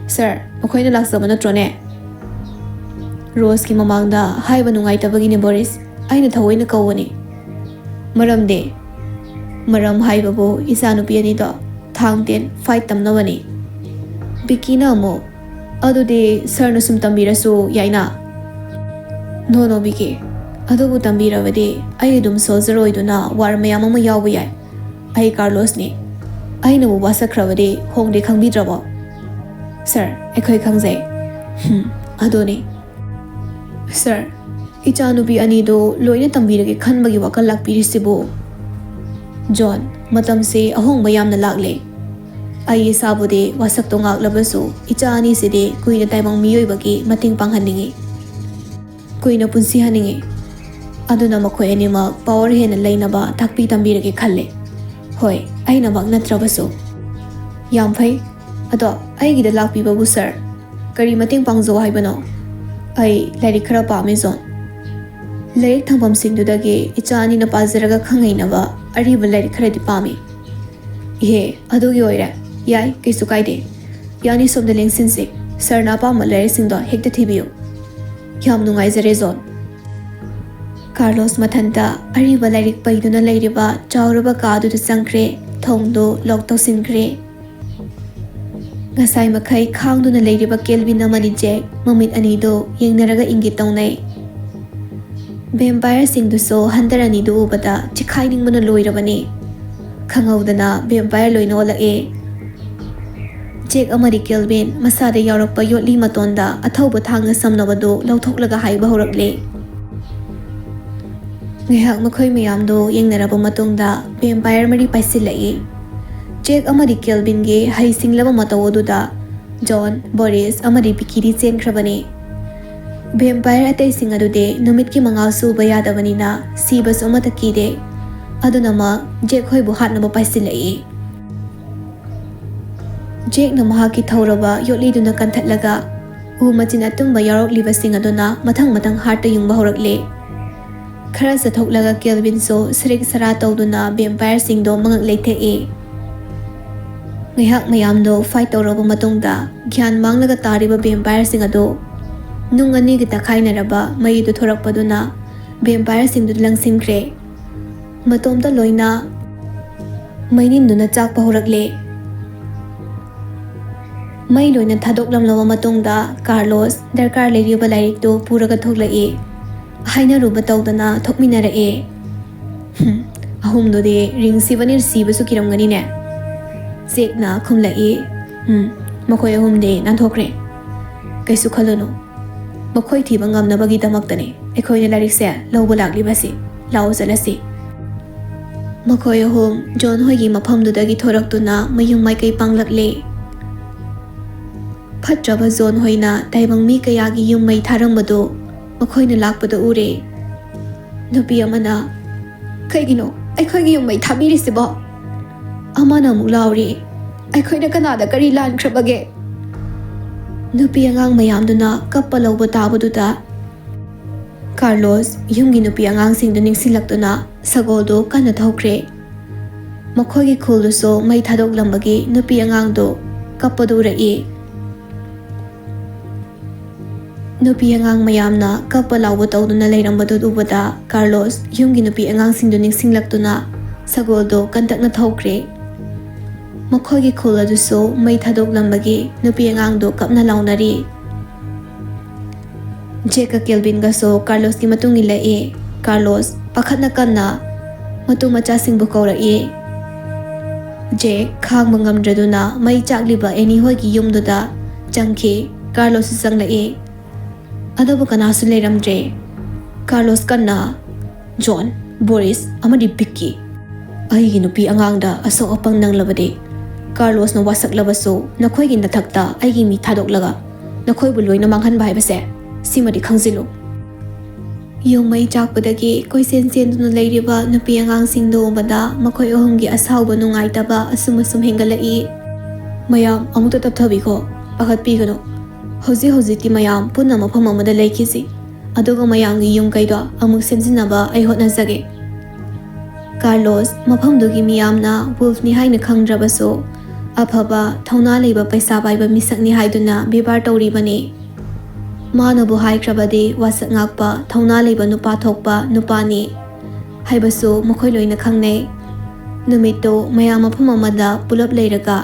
"ꯁꯥꯔ, ꯃꯈꯣꯏꯅ ꯂꯥꯛꯆꯕ ꯅꯠꯇ꯭ꯔꯣꯅꯦ?" "ꯔꯣꯁꯀꯤ ꯃꯃꯥꯡꯗ ꯍꯥꯏꯕ ꯅꯨꯡꯉꯥꯏꯇꯕꯒꯤꯅꯦ ꯕꯣꯔꯤꯁ, ꯑꯩꯅ ꯊꯑꯣꯏꯅ ꯀꯧꯕꯅꯤ꯫" "ꯃꯔꯝꯗꯤ?" "ꯃꯔꯝ ꯍꯥꯏꯕꯕꯨ ꯏꯆꯥꯅꯨꯄꯤ ꯑꯅꯤꯗꯣ ꯊꯥꯡ ꯇꯦꯟ ꯐꯥꯏꯠ ꯇꯝꯅꯕꯅꯤ꯫" ꯕꯤꯀꯤꯅ ꯑꯃꯨꯛ, "ꯑꯗꯨꯗꯤ ꯁꯥꯔꯅ ꯁꯨꯝ ꯇꯝꯕꯤꯔꯁꯨ ꯌꯥꯏꯅ?" "ꯅꯣ, ꯅꯣ, ꯕꯤꯀꯤ, ꯑꯗꯨꯕꯨ ꯇꯝꯕꯤꯔꯕꯗꯤ ꯑꯩ ꯑꯗꯨꯝ ꯁꯣꯜꯖꯔ ꯑꯣꯏꯗꯨꯅ ꯋꯥꯔ ꯃꯌꯥꯝ ꯑꯃ ꯌꯥꯎꯕ ꯌꯥꯏ꯫ ꯑꯩ ꯀꯥꯔꯂꯣꯁꯅꯤ꯫ ꯑꯩꯅꯕꯨ ꯋꯥꯁꯛꯈ꯭ꯔꯕꯗꯤ ꯍꯣꯡꯗꯦ ꯈꯪꯕꯤꯗ꯭ꯔꯕꯣ?" "ꯁꯥꯔ, ꯑꯩꯈꯣꯏ ꯈꯪꯖꯩ꯫" "ꯍꯝ, ꯑꯗꯨꯅꯤ꯫" "ꯁꯥꯔ, ꯏꯆꯥꯅꯨꯄꯤ ꯑꯅꯤꯗꯨ ꯂꯣꯏꯅ ꯇꯝꯕꯤꯔꯒꯦ ꯈꯟꯕꯒꯤ ꯋꯥꯈꯜ ꯂꯥꯛꯄꯤꯔꯤꯁꯤꯕꯨ?" "ꯖꯣꯟ, ꯃꯇꯝꯁꯤ ꯑꯍꯣꯡꯕ ꯌꯥꯝꯅ ꯂꯥꯛꯂꯦ꯫ ꯑꯩ ꯏꯁꯥꯕꯨꯗꯤ ꯋꯥꯁꯛꯇꯣ ꯉꯥꯛꯂꯕꯁꯨ ꯏꯆꯥ ꯑꯅꯤꯁꯤꯗꯤ ꯀꯨꯏꯅ ꯇꯥꯏꯕꯪ ꯃꯤꯑꯣꯏꯕꯒꯤ ꯃꯇꯦꯡ ꯄꯥꯡꯍꯟꯅꯤꯡꯏ꯫ ꯀꯨꯏꯅ ꯄꯨꯟꯁꯤꯍꯟꯅꯤꯡꯏ꯫ ꯑꯗꯨꯅ ꯃꯈꯣꯏ ꯑꯅꯤꯃꯛ ꯄꯥꯋꯔ ꯍꯦꯟꯅ ꯂꯩꯅꯕ ꯇꯥꯛꯄꯤ ꯇꯝꯕꯤꯔꯒꯦ ꯈꯜꯂꯦ꯫ ꯍꯣꯏ, ꯑꯩꯅꯃꯛ ꯅꯠꯇ꯭ꯔꯕꯁꯨ꯫" "ꯌꯥꯝ ꯐꯩ꯫ ꯑꯗꯣ ꯑꯩꯒꯤꯗ ꯂꯥꯛꯄꯤꯕꯕꯨ ꯁꯥꯔ, ꯀꯔꯤ ꯃꯇꯦꯡ ꯄꯥꯡꯖꯧ ꯍꯥꯏꯕꯅꯣ?" "ꯑꯩ ꯂꯥꯏꯔꯤꯛ ꯈꯔ ꯄꯥꯝꯃꯤ ꯖꯣꯟ꯫ ꯂꯥꯏꯔꯤꯛ ꯊꯝꯐꯝꯁꯤꯡꯗꯨꯗꯒꯤ ꯏꯆꯥ ꯑꯅꯤꯅ ꯄꯥꯖꯔꯒ ꯈꯪꯍꯩꯅꯕ ꯑꯔꯤꯕ ꯂꯥꯏꯔꯤꯛ ꯈꯔꯗꯤ ꯄꯥꯝꯃꯤ꯫" "ꯏꯍꯦ, ꯑꯗꯨꯒꯤ ꯑꯣꯏꯔꯦ꯫ ꯌꯥꯏ, ꯀꯩꯁꯨ ꯀꯥꯏꯗꯦ꯫ ꯌꯥꯅꯤ, ꯁꯣꯝꯗ ꯂꯦꯡꯁꯤꯟꯁꯤ꯫ ꯁꯥꯔꯅ ꯑꯄꯥꯝꯕ ꯂꯥꯏꯔꯤꯛꯁꯤꯡꯗꯣ ꯍꯦꯛꯇ ꯊꯤꯕꯤꯌꯨ꯫" "ꯌꯥꯝ ꯅꯨꯡꯉꯥꯏꯖꯔꯦ ꯖꯣꯟ꯫" ꯀꯥꯔꯂꯣꯁ ꯃꯊꯟꯇ ꯑꯔꯤꯕ ꯂꯥꯏꯔꯤꯛ ꯄꯩꯗꯨꯅ ꯂꯩꯔꯤꯕ ꯆꯥꯎꯔꯕ ꯀꯥ ꯑꯗꯨꯗ ꯆꯪꯈ꯭ꯔꯦ꯫ ꯊꯣꯡꯗꯨ ꯂꯣꯛ ꯇꯧꯁꯤꯟꯈ꯭ꯔꯦ꯫ ꯉꯁꯥꯏ ꯃꯈꯩ ꯈꯥꯡꯗꯨꯅ ꯂꯩꯔꯤꯕ ꯀꯦꯜꯚꯤꯟ ꯑꯃꯗꯤ ꯖꯦꯛ ꯃꯃꯤꯠ ꯑꯅꯤꯗꯨ ꯌꯦꯡꯅꯔꯒ ꯏꯪꯒꯤꯠ ꯇꯧꯅꯩ꯫ ꯚꯦꯝꯄꯥꯌꯔꯁꯤꯡꯗꯨꯁꯨ ꯍꯟꯇꯔ ꯑꯅꯤꯗꯨ ꯎꯕꯗ ꯆꯤꯈꯥꯏꯅꯤꯡꯕꯅ ꯂꯣꯏꯔꯕꯅꯤ꯫ ꯈꯪꯍꯧꯗꯅ ꯚꯦꯝꯄꯥꯌꯔ ꯂꯣꯏꯅ ꯑꯣꯜꯂꯛꯑꯦ꯫ ꯖꯦꯛ ꯑꯃꯗꯤ ꯀꯦꯜꯚꯤꯟ ꯃꯁꯥꯗ ꯌꯥꯎꯔꯛꯄ ꯌꯣꯠꯂꯤ ꯃꯇꯣꯟꯗ ꯑꯊꯧꯕ ꯊꯥꯡꯅ ꯁꯝꯅꯕꯗꯨ ꯂꯧꯊꯣꯛꯂꯒ ꯍꯥꯏꯕ ꯍꯧꯔꯛꯂꯦ꯫ ꯉꯥꯏꯍꯥꯛ ꯃꯈꯣꯏ ꯃꯌꯥꯝꯗꯨ ꯌꯦꯡꯅꯔꯕ ꯃꯇꯨꯡꯗ ꯚꯦꯝꯄꯥꯌꯔ ꯃꯔꯤ ꯄꯥꯏꯁꯤꯜꯂꯛꯏ꯫ ꯖꯦꯛ ꯑꯃꯗꯤ ꯀꯦꯜꯚꯤꯟꯒꯤ ꯍꯩꯁꯤꯡꯂꯕ ꯃꯇꯧ ꯑꯗꯨꯗ ꯖꯣꯟ, ꯕꯣꯔꯤꯁ ꯑꯃꯗꯤ ꯚꯤꯀꯤꯗꯤ ꯆꯦꯟꯈ꯭ꯔꯕꯅꯤ꯫ ꯚꯦꯝꯄꯥꯌꯔ ꯑꯇꯩꯁꯤꯡ ꯑꯗꯨꯗꯤ ꯅꯨꯃꯤꯠꯀꯤ ꯃꯉꯥꯜꯁꯨ ꯎꯕ ꯌꯥꯗꯕꯅꯤꯅ ꯁꯤꯕꯁꯨ ꯑꯃꯠꯇ ꯀꯤꯗꯦ꯫ ꯑꯗꯨꯅꯃꯛ ꯖꯦꯛ ꯍꯣꯏꯕꯨ ꯍꯥꯠꯅꯕ ꯄꯥꯏꯁꯤꯜꯂꯛꯏ꯫ ꯖꯦꯛꯅ ꯃꯍꯥꯛꯀꯤ ꯊꯧꯔꯕ ꯌꯣꯠꯂꯤꯗꯨꯅ ꯀꯟꯊꯠꯂꯒ ꯎ ꯃꯆꯤꯟ ꯑꯇꯨꯝꯕ ꯌꯥꯎꯔꯛꯂꯤꯕꯁꯤꯡ ꯑꯗꯨꯅ ꯃꯊꯪ ꯃꯊꯪ ꯍꯥꯔꯠꯇ ꯌꯨꯡꯕ ꯍꯧꯔꯛꯂꯦ꯫ ꯈꯔ ꯆꯠꯊꯣꯛꯂꯒ ꯀꯦꯜꯚꯤꯟꯁꯨ ꯁꯔꯤꯛ ꯁꯔꯥ ꯇꯧꯗꯨꯅ ꯚꯦꯝꯄꯥꯌꯔꯁꯤꯡꯗꯣ ꯃꯉꯛ ꯂꯩꯊꯦꯛꯏ꯫ ꯉꯥꯏꯍꯥꯛ ꯃꯌꯥꯝꯗꯣ ꯐꯥꯏꯠ ꯇꯧꯔꯕ ꯃꯇꯨꯡꯗ ꯒ꯭ꯌꯥꯟ ꯃꯥꯡꯂꯒ ꯇꯥꯔꯤꯕ ꯚꯦꯝꯄꯥꯌꯔꯁꯤꯡ ꯑꯗꯨ ꯅꯨꯡ ꯑꯅꯤꯒꯤ ꯇꯛꯈꯥꯏꯅꯔꯕ ꯃꯩꯗꯨ ꯊꯣꯔꯛꯄꯗꯨꯅ ꯚꯦꯝꯄꯥꯌꯔꯁꯤꯡꯗꯨ ꯂꯪꯁꯤꯟꯈ꯭ꯔꯦ꯫ ꯃꯇꯣꯝꯇ ꯂꯣꯏꯅ ꯃꯩꯅꯤꯟꯗꯨꯅ ꯆꯥꯛꯄ ꯍꯧꯔꯛꯂꯦ꯫ ꯃꯩ ꯂꯣꯏꯅ ꯊꯥꯗꯣꯛꯂꯝꯂꯕ ꯃꯇꯨꯡꯗ ꯀꯥꯔꯂꯣꯁ ꯗꯔꯀꯥꯔ ꯂꯩꯔꯤꯕ ꯂꯥꯏꯔꯤꯛꯇꯨ ꯄꯨꯔꯒ ꯊꯣꯛꯂꯛꯏ꯫ ꯍꯥꯏꯅꯔꯨꯕ ꯇꯧꯗꯅ ꯊꯣꯛꯃꯤꯟꯅꯔꯛꯑꯦ꯫ "ꯍꯨꯝ, ꯑꯍꯨꯝꯗꯨꯗꯤ ꯔꯤꯡ ꯁꯤꯕꯅꯤꯅ ꯁꯤꯕꯁꯨ ꯀꯤꯔꯝꯒꯅꯤꯅꯦ?" ꯖꯦꯛꯅ ꯈꯨꯝꯂꯛꯏ꯫ "ꯎꯝ, ꯃꯈꯣꯏ ꯑꯍꯨꯝꯗꯤ ꯅꯥꯟꯊꯣꯛꯈ꯭ꯔꯦ꯫ ꯀꯩꯁꯨ ꯈꯜꯂꯨꯅꯨ꯫ ꯃꯈꯣꯏ ꯊꯤꯕ ꯉꯝꯅꯕꯒꯤꯗꯃꯛꯇꯅꯤ ꯑꯩꯈꯣꯏꯅ ꯂꯥꯏꯔꯤꯛꯁꯦ ꯂꯧꯕ ꯂꯥꯛꯂꯤꯕꯁꯤ꯫ ꯂꯥꯛꯑꯣ ꯆꯠꯂꯁꯤ꯫" ꯃꯈꯣꯏ ꯑꯍꯨꯝ ꯖꯣꯟ ꯍꯣꯏꯒꯤ ꯃꯐꯝꯗꯨꯗꯒꯤ ꯊꯣꯔꯛꯇꯨꯅ ꯃꯌꯨꯝ ꯃꯥꯏꯀꯩ ꯄꯥꯡꯂꯛꯂꯦ꯫ ꯐꯠꯇ꯭ꯔꯕ ꯖꯣꯟ ꯍꯣꯏꯅ ꯇꯥꯏꯕꯪ ꯃꯤ ꯀꯌꯥꯒꯤ ꯌꯨꯝ ꯃꯩ ꯊꯥꯔꯝꯕꯗꯨ ꯃꯈꯣꯏꯅ ꯂꯥꯛꯄꯗ ꯎꯔꯦ꯫ ꯅꯨꯄꯤ ꯑꯃꯅ, "ꯀꯩꯒꯤꯅꯣ ꯑꯩꯈꯣꯏꯒꯤ ꯌꯨꯝ ꯃꯩ ꯊꯥꯕꯤꯔꯤꯁꯤꯕꯣ?" ꯑꯃꯅ ꯑꯃꯨꯛ ꯂꯥꯎꯔꯤ, "ꯑꯩꯈꯣꯏꯅ ꯀꯅꯥꯗ ꯀꯔꯤ ꯂꯥꯟꯈ꯭ꯔꯕꯒꯦ?" ꯅꯨꯄꯤ ꯑꯉꯥꯡ ꯃꯌꯥꯝꯗꯨꯅ ꯀꯞꯄ ꯂꯧꯕ ꯇꯥꯕꯗꯨꯗ ꯀꯥꯔꯂꯣꯁ ꯌꯨꯝꯒꯤ ꯅꯨꯄꯤ ꯑꯉꯥꯡꯁꯤꯡꯗꯨ ꯅꯤꯡꯁꯤꯡꯂꯛꯇꯨꯅ ꯁꯒꯣꯜꯗꯨ ꯀꯟꯅ ꯊꯧꯈ꯭ꯔꯦ꯫ ꯃꯈꯣꯏꯒꯤ ꯈꯨꯜꯗꯨꯁꯨ ꯃꯩ ꯊꯥꯗꯣꯛꯂꯝꯕꯒꯤ ꯅꯨꯄꯤ ꯑꯉꯥꯡꯗꯨ ꯀꯞꯄꯗꯨ ꯎꯔꯛꯏ꯫ ꯅꯨꯄꯤ ꯑꯉꯥꯡ ꯃꯌꯥꯝꯅ ꯀꯞꯄ ꯂꯥꯎꯕ ꯇꯧꯗꯨꯅ ꯂꯩꯔꯝꯕꯗꯨ ꯎꯕꯗ ꯀꯥꯔꯂꯣꯁ ꯌꯨꯝꯒꯤ ꯅꯨꯄꯤ ꯑꯉꯥꯡꯁꯤꯡꯗꯨ ꯅꯤꯡꯁꯤꯡꯂꯛꯇꯨꯅ ꯁꯒꯣꯜꯗꯨ ꯀꯟꯇꯛꯅ ꯊꯧꯈ꯭ꯔꯦ꯫ ꯃꯈꯣꯏꯒꯤ ꯈꯨꯜ ꯑꯗꯨꯁꯨ ꯃꯩ ꯊꯥꯗꯣꯛꯂꯝꯕꯒꯤ ꯅꯨꯄꯤ ꯑꯉꯥꯡꯗꯨ ꯀꯞꯅ ꯂꯥꯎꯅꯔꯤ꯫ ꯖꯦꯛꯀ ꯀꯦꯜꯚꯤꯟꯒꯁꯨ ꯀꯥꯔꯂꯣꯁꯀꯤ ꯃꯇꯨꯡ ꯏꯜꯂꯛꯏ꯫ ꯀꯥꯔꯂꯣꯁ ꯄꯥꯈꯠꯅ ꯀꯟꯅ ꯃꯇꯨ ꯃꯆꯥꯁꯤꯡꯕꯨ ꯀꯧꯔꯛꯏ꯫ ꯖꯦꯛ ꯈꯥꯡꯕ ꯉꯝꯗ꯭ꯔꯗꯨꯅ ꯃꯩ ꯆꯥꯛꯂꯤꯕ ꯑꯦꯅꯤ ꯍꯣꯏꯒꯤ ꯌꯨꯝꯗꯨꯗ ꯆꯪꯈꯤ꯫ ꯀꯥꯔꯂꯣꯁꯁꯨ ꯆꯪꯂꯛꯏ꯫ ꯑꯗꯨꯕꯨ ꯀꯅꯥꯁꯨ ꯂꯩꯔꯝꯗ꯭ꯔꯦ꯫ ꯀꯥꯔꯂꯣꯁ ꯀꯟꯅ, "ꯖꯣꯟ, ꯕꯣꯔꯤꯁ ꯑꯃꯗꯤ ꯕꯤꯛꯀꯤ, ꯑꯩꯒꯤ ꯅꯨꯄꯤ ꯑꯉꯥꯡꯗ ꯑꯁꯣꯛ ꯑꯄꯪ ꯅꯪꯂꯕꯗꯤ ꯀꯥꯔꯂꯣꯁꯅ ꯋꯥꯁꯛꯂꯕꯁꯨ ꯅꯈꯣꯏꯒꯤ ꯅꯊꯛꯇ ꯑꯩꯒꯤ ꯃꯤ ꯊꯥꯗꯣꯛꯂꯒ ꯅꯈꯣꯏꯕꯨ ꯂꯣꯏꯅ ꯃꯥꯡꯍꯟꯕ ꯍꯥꯏꯕꯁꯦ ꯁꯤꯃꯗꯤ ꯈꯪꯖꯤꯜꯂꯨ꯫" ꯌꯨꯝ ꯃꯩ ꯆꯥꯛꯄꯗꯒꯤ ꯀꯣꯏꯆꯦꯟ ꯆꯦꯟꯗꯨꯅ ꯂꯩꯔꯤꯕ ꯅꯨꯄꯤ ꯑꯉꯥꯡꯁꯤꯡꯗꯨ ꯎꯕꯗ ꯃꯈꯣꯏ ꯑꯍꯨꯝꯒꯤ ꯑꯁꯥꯎꯕ ꯅꯨꯡꯉꯥꯏꯇꯕ ꯑꯁꯨꯝ ꯑꯁꯨꯝ ꯍꯦꯟꯒꯠꯂꯛꯏ꯫ "ꯃꯌꯥꯝ ꯑꯃꯨꯛꯇ ꯇꯞꯊꯕꯤꯈꯣ, ꯄꯥꯈꯠꯄꯤꯒꯅꯨ꯫ ꯍꯧꯖꯤꯛ ꯍꯧꯖꯤꯛꯇꯤ ꯃꯌꯥꯝ ꯄꯨꯟꯅ ꯃꯐꯝ ꯑꯃꯗ ꯂꯩꯈꯤꯁꯤ, ꯑꯗꯨꯒ ꯃꯌꯥꯝꯒꯤ ꯌꯨꯝ ꯀꯩꯗꯣ ꯑꯃꯨꯛ ꯁꯦꯝꯖꯤꯟꯅꯕ ꯑꯩ ꯍꯣꯠꯅꯖꯒꯦ꯫" ꯀꯥꯔꯂꯣꯁ ꯃꯐꯝꯗꯨꯒꯤ ꯃꯤꯌꯥꯝꯅ ꯋꯨꯜꯐꯅꯤ ꯍꯥꯏꯅ ꯈꯪꯗ꯭ꯔꯕꯁꯨ ꯑꯐꯕ ꯊꯧꯅꯥ ꯂꯩꯕ ꯄꯩꯁꯥ ꯄꯥꯏꯕ ꯃꯤꯁꯛꯅꯤ ꯍꯥꯏꯗꯨꯅ ꯕꯦꯕꯥꯔ ꯇꯧꯔꯤꯕꯅꯤ꯫ ꯃꯥꯅꯕꯨ ꯍꯥꯏꯈ꯭ꯔꯕꯗꯤ ꯋꯥꯁꯛ ꯉꯥꯛꯄ ꯊꯧꯅꯥ ꯂꯩꯕ ꯅꯨꯄꯥ ꯊꯣꯛꯄ ꯅꯨꯄꯥꯅꯤ ꯍꯥꯏꯕꯁꯨ ꯃꯈꯣꯏ ꯂꯣꯏꯅ ꯈꯪꯅꯩ꯫ ꯅꯨꯃꯤꯠꯇꯨ ꯃꯌꯥꯝ ꯃꯐꯝ ꯑꯃꯗ ꯄꯨꯂꯞ ꯂꯩꯔꯒ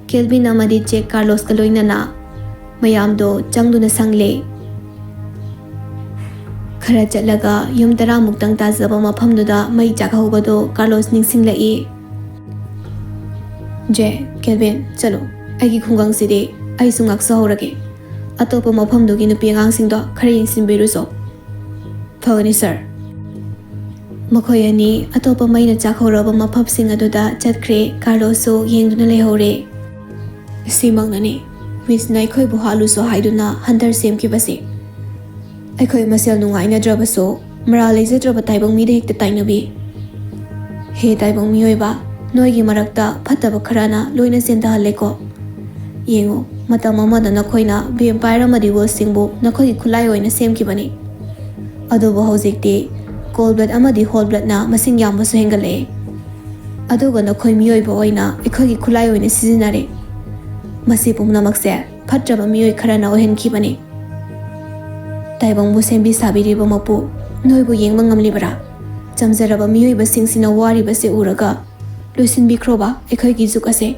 ꯀꯦꯜꯚꯤꯟ ꯑꯃꯗꯤ ꯖꯦꯛ ꯀꯥꯔꯂꯣꯁꯀ ꯂꯣꯏꯅꯅ ꯃꯌꯥꯝꯗꯣ ꯆꯪꯗꯨꯅ ꯁꯪꯂꯦ꯫ ꯈꯔ ꯆꯠꯂꯒ ꯌꯨꯝ ꯇꯔꯥꯃꯨꯛꯇꯪ ꯇꯥꯖꯕ ꯃꯐꯝꯗꯨꯗ ꯃꯩ ꯆꯥꯛꯍꯧꯕꯗꯣ ꯀꯥꯔꯂꯣꯁ ꯅꯤꯡꯁꯤꯡꯂꯛꯏ꯫ "ꯖꯦꯛ, ꯀꯦꯜꯚꯤꯟ, ꯆꯠꯂꯣ꯫ ꯑꯩꯒꯤ ꯈꯨꯡꯒꯪꯁꯤꯗꯤ ꯑꯩꯁꯨ ꯉꯥꯛꯆꯍꯧꯔꯒꯦ꯫ ꯑꯇꯣꯞꯄ ꯃꯐꯝꯗꯨꯒꯤ ꯅꯨꯄꯤ ꯑꯉꯥꯡꯁꯤꯡꯗꯣ ꯈꯔ ꯌꯦꯡꯁꯤꯟꯕꯤꯔꯨꯆꯣ꯫" "ꯐꯒꯅꯤ, ꯁꯥꯔ꯫" ꯃꯈꯣꯏ ꯑꯅꯤ ꯑꯇꯣꯞꯄ ꯃꯩꯅ ꯆꯥꯛꯍꯧꯔꯕ ꯃꯐꯝꯁꯤꯡ ꯑꯗꯨꯗ ꯆꯠꯈ꯭ꯔꯦ꯫ ꯀꯥꯔꯂꯣꯁꯁꯨ ꯌꯦꯡꯗꯨꯅ ꯂꯩꯍꯧꯔꯦ꯫ "ꯁꯤꯃꯛꯅꯅꯤ ꯃꯤꯁꯅ ꯑꯩꯈꯣꯏꯕꯨ ꯍꯥꯠꯂꯨꯁꯨ ꯍꯥꯏꯗꯨꯅ ꯍꯟꯇꯔ ꯁꯦꯝꯈꯤꯕꯁꯤ꯫ ꯑꯩꯈꯣꯏ ꯃꯁꯦꯜ ꯅꯨꯡꯉꯥꯏꯅꯗ꯭ꯔꯕꯁꯨ ꯃꯔꯥꯜ ꯂꯩꯖꯗ꯭ꯔꯕ ꯇꯥꯏꯕꯪ ꯃꯤꯗ ꯍꯦꯛꯇ ꯇꯥꯏꯅꯕꯤ꯫ ꯍꯦ ꯇꯥꯏꯕꯪ ꯃꯤꯑꯣꯏꯕ, ꯅꯣꯏꯒꯤ ꯃꯔꯛꯇ ꯐꯠꯇꯕ ꯈꯔꯅ ꯂꯣꯏꯅ ꯆꯦꯟꯊꯍꯜꯂꯦꯀꯣ꯫ ꯌꯦꯡꯉꯨ, ꯃꯇꯝ ꯑꯃꯗ ꯅꯈꯣꯏꯅ ꯚꯦꯝꯄꯥꯌꯔ ꯑꯃꯗꯤ ꯋꯣꯜꯁꯤꯡꯕꯨ ꯅꯈꯣꯏꯒꯤ ꯈꯨꯠꯂꯥꯏ ꯑꯣꯏꯅ ꯁꯦꯝꯈꯤꯕꯅꯤ꯫ ꯑꯗꯨꯕꯨ ꯍꯧꯖꯤꯛꯇꯤ ꯀꯣꯜ ꯕ꯭ꯂꯗ ꯑꯃꯗꯤ ꯍꯣꯜ ꯕ꯭ꯂꯗꯅ ꯃꯁꯤꯡ ꯌꯥꯝꯕꯁꯨ ꯍꯦꯟꯒꯠꯂꯛꯑꯦ꯫ ꯑꯗꯨꯒ ꯅꯈꯣꯏ ꯃꯤꯑꯣꯏꯕ ꯑꯣꯏꯅ ꯑꯩꯈꯣꯏꯒꯤ ꯈꯨꯠꯂꯥꯏ ꯑꯣꯏꯅ ꯁꯤꯖꯤꯟꯅꯔꯦ꯫ ꯃꯁꯤ ꯄꯨꯝꯅꯃꯛꯁꯦ ꯐꯠꯇ꯭ꯔꯕ ꯃꯤꯑꯣꯏ ꯈꯔꯅ ꯑꯣꯏꯍꯟꯈꯤꯕꯅꯤ꯫" ꯇꯥꯏꯕꯪꯕꯨ ꯁꯦꯝꯕꯤ ꯁꯥꯕꯤꯔꯤꯕ ꯃꯄꯨ ꯅꯣꯏꯕꯨ ꯌꯦꯡꯕ ꯉꯝꯂꯤꯕꯔꯥ? ꯆꯝꯖꯔꯕ ꯃꯤꯑꯣꯏꯕꯁꯤꯡꯁꯤꯅ ꯋꯥꯔꯤꯕꯁꯦ ꯎꯔꯒ ꯂꯣꯏꯁꯤꯟꯕꯤꯈ꯭ꯔꯣꯕ ꯑꯩꯈꯣꯏꯒꯤ ꯖꯨꯛ ꯑꯁꯦ꯫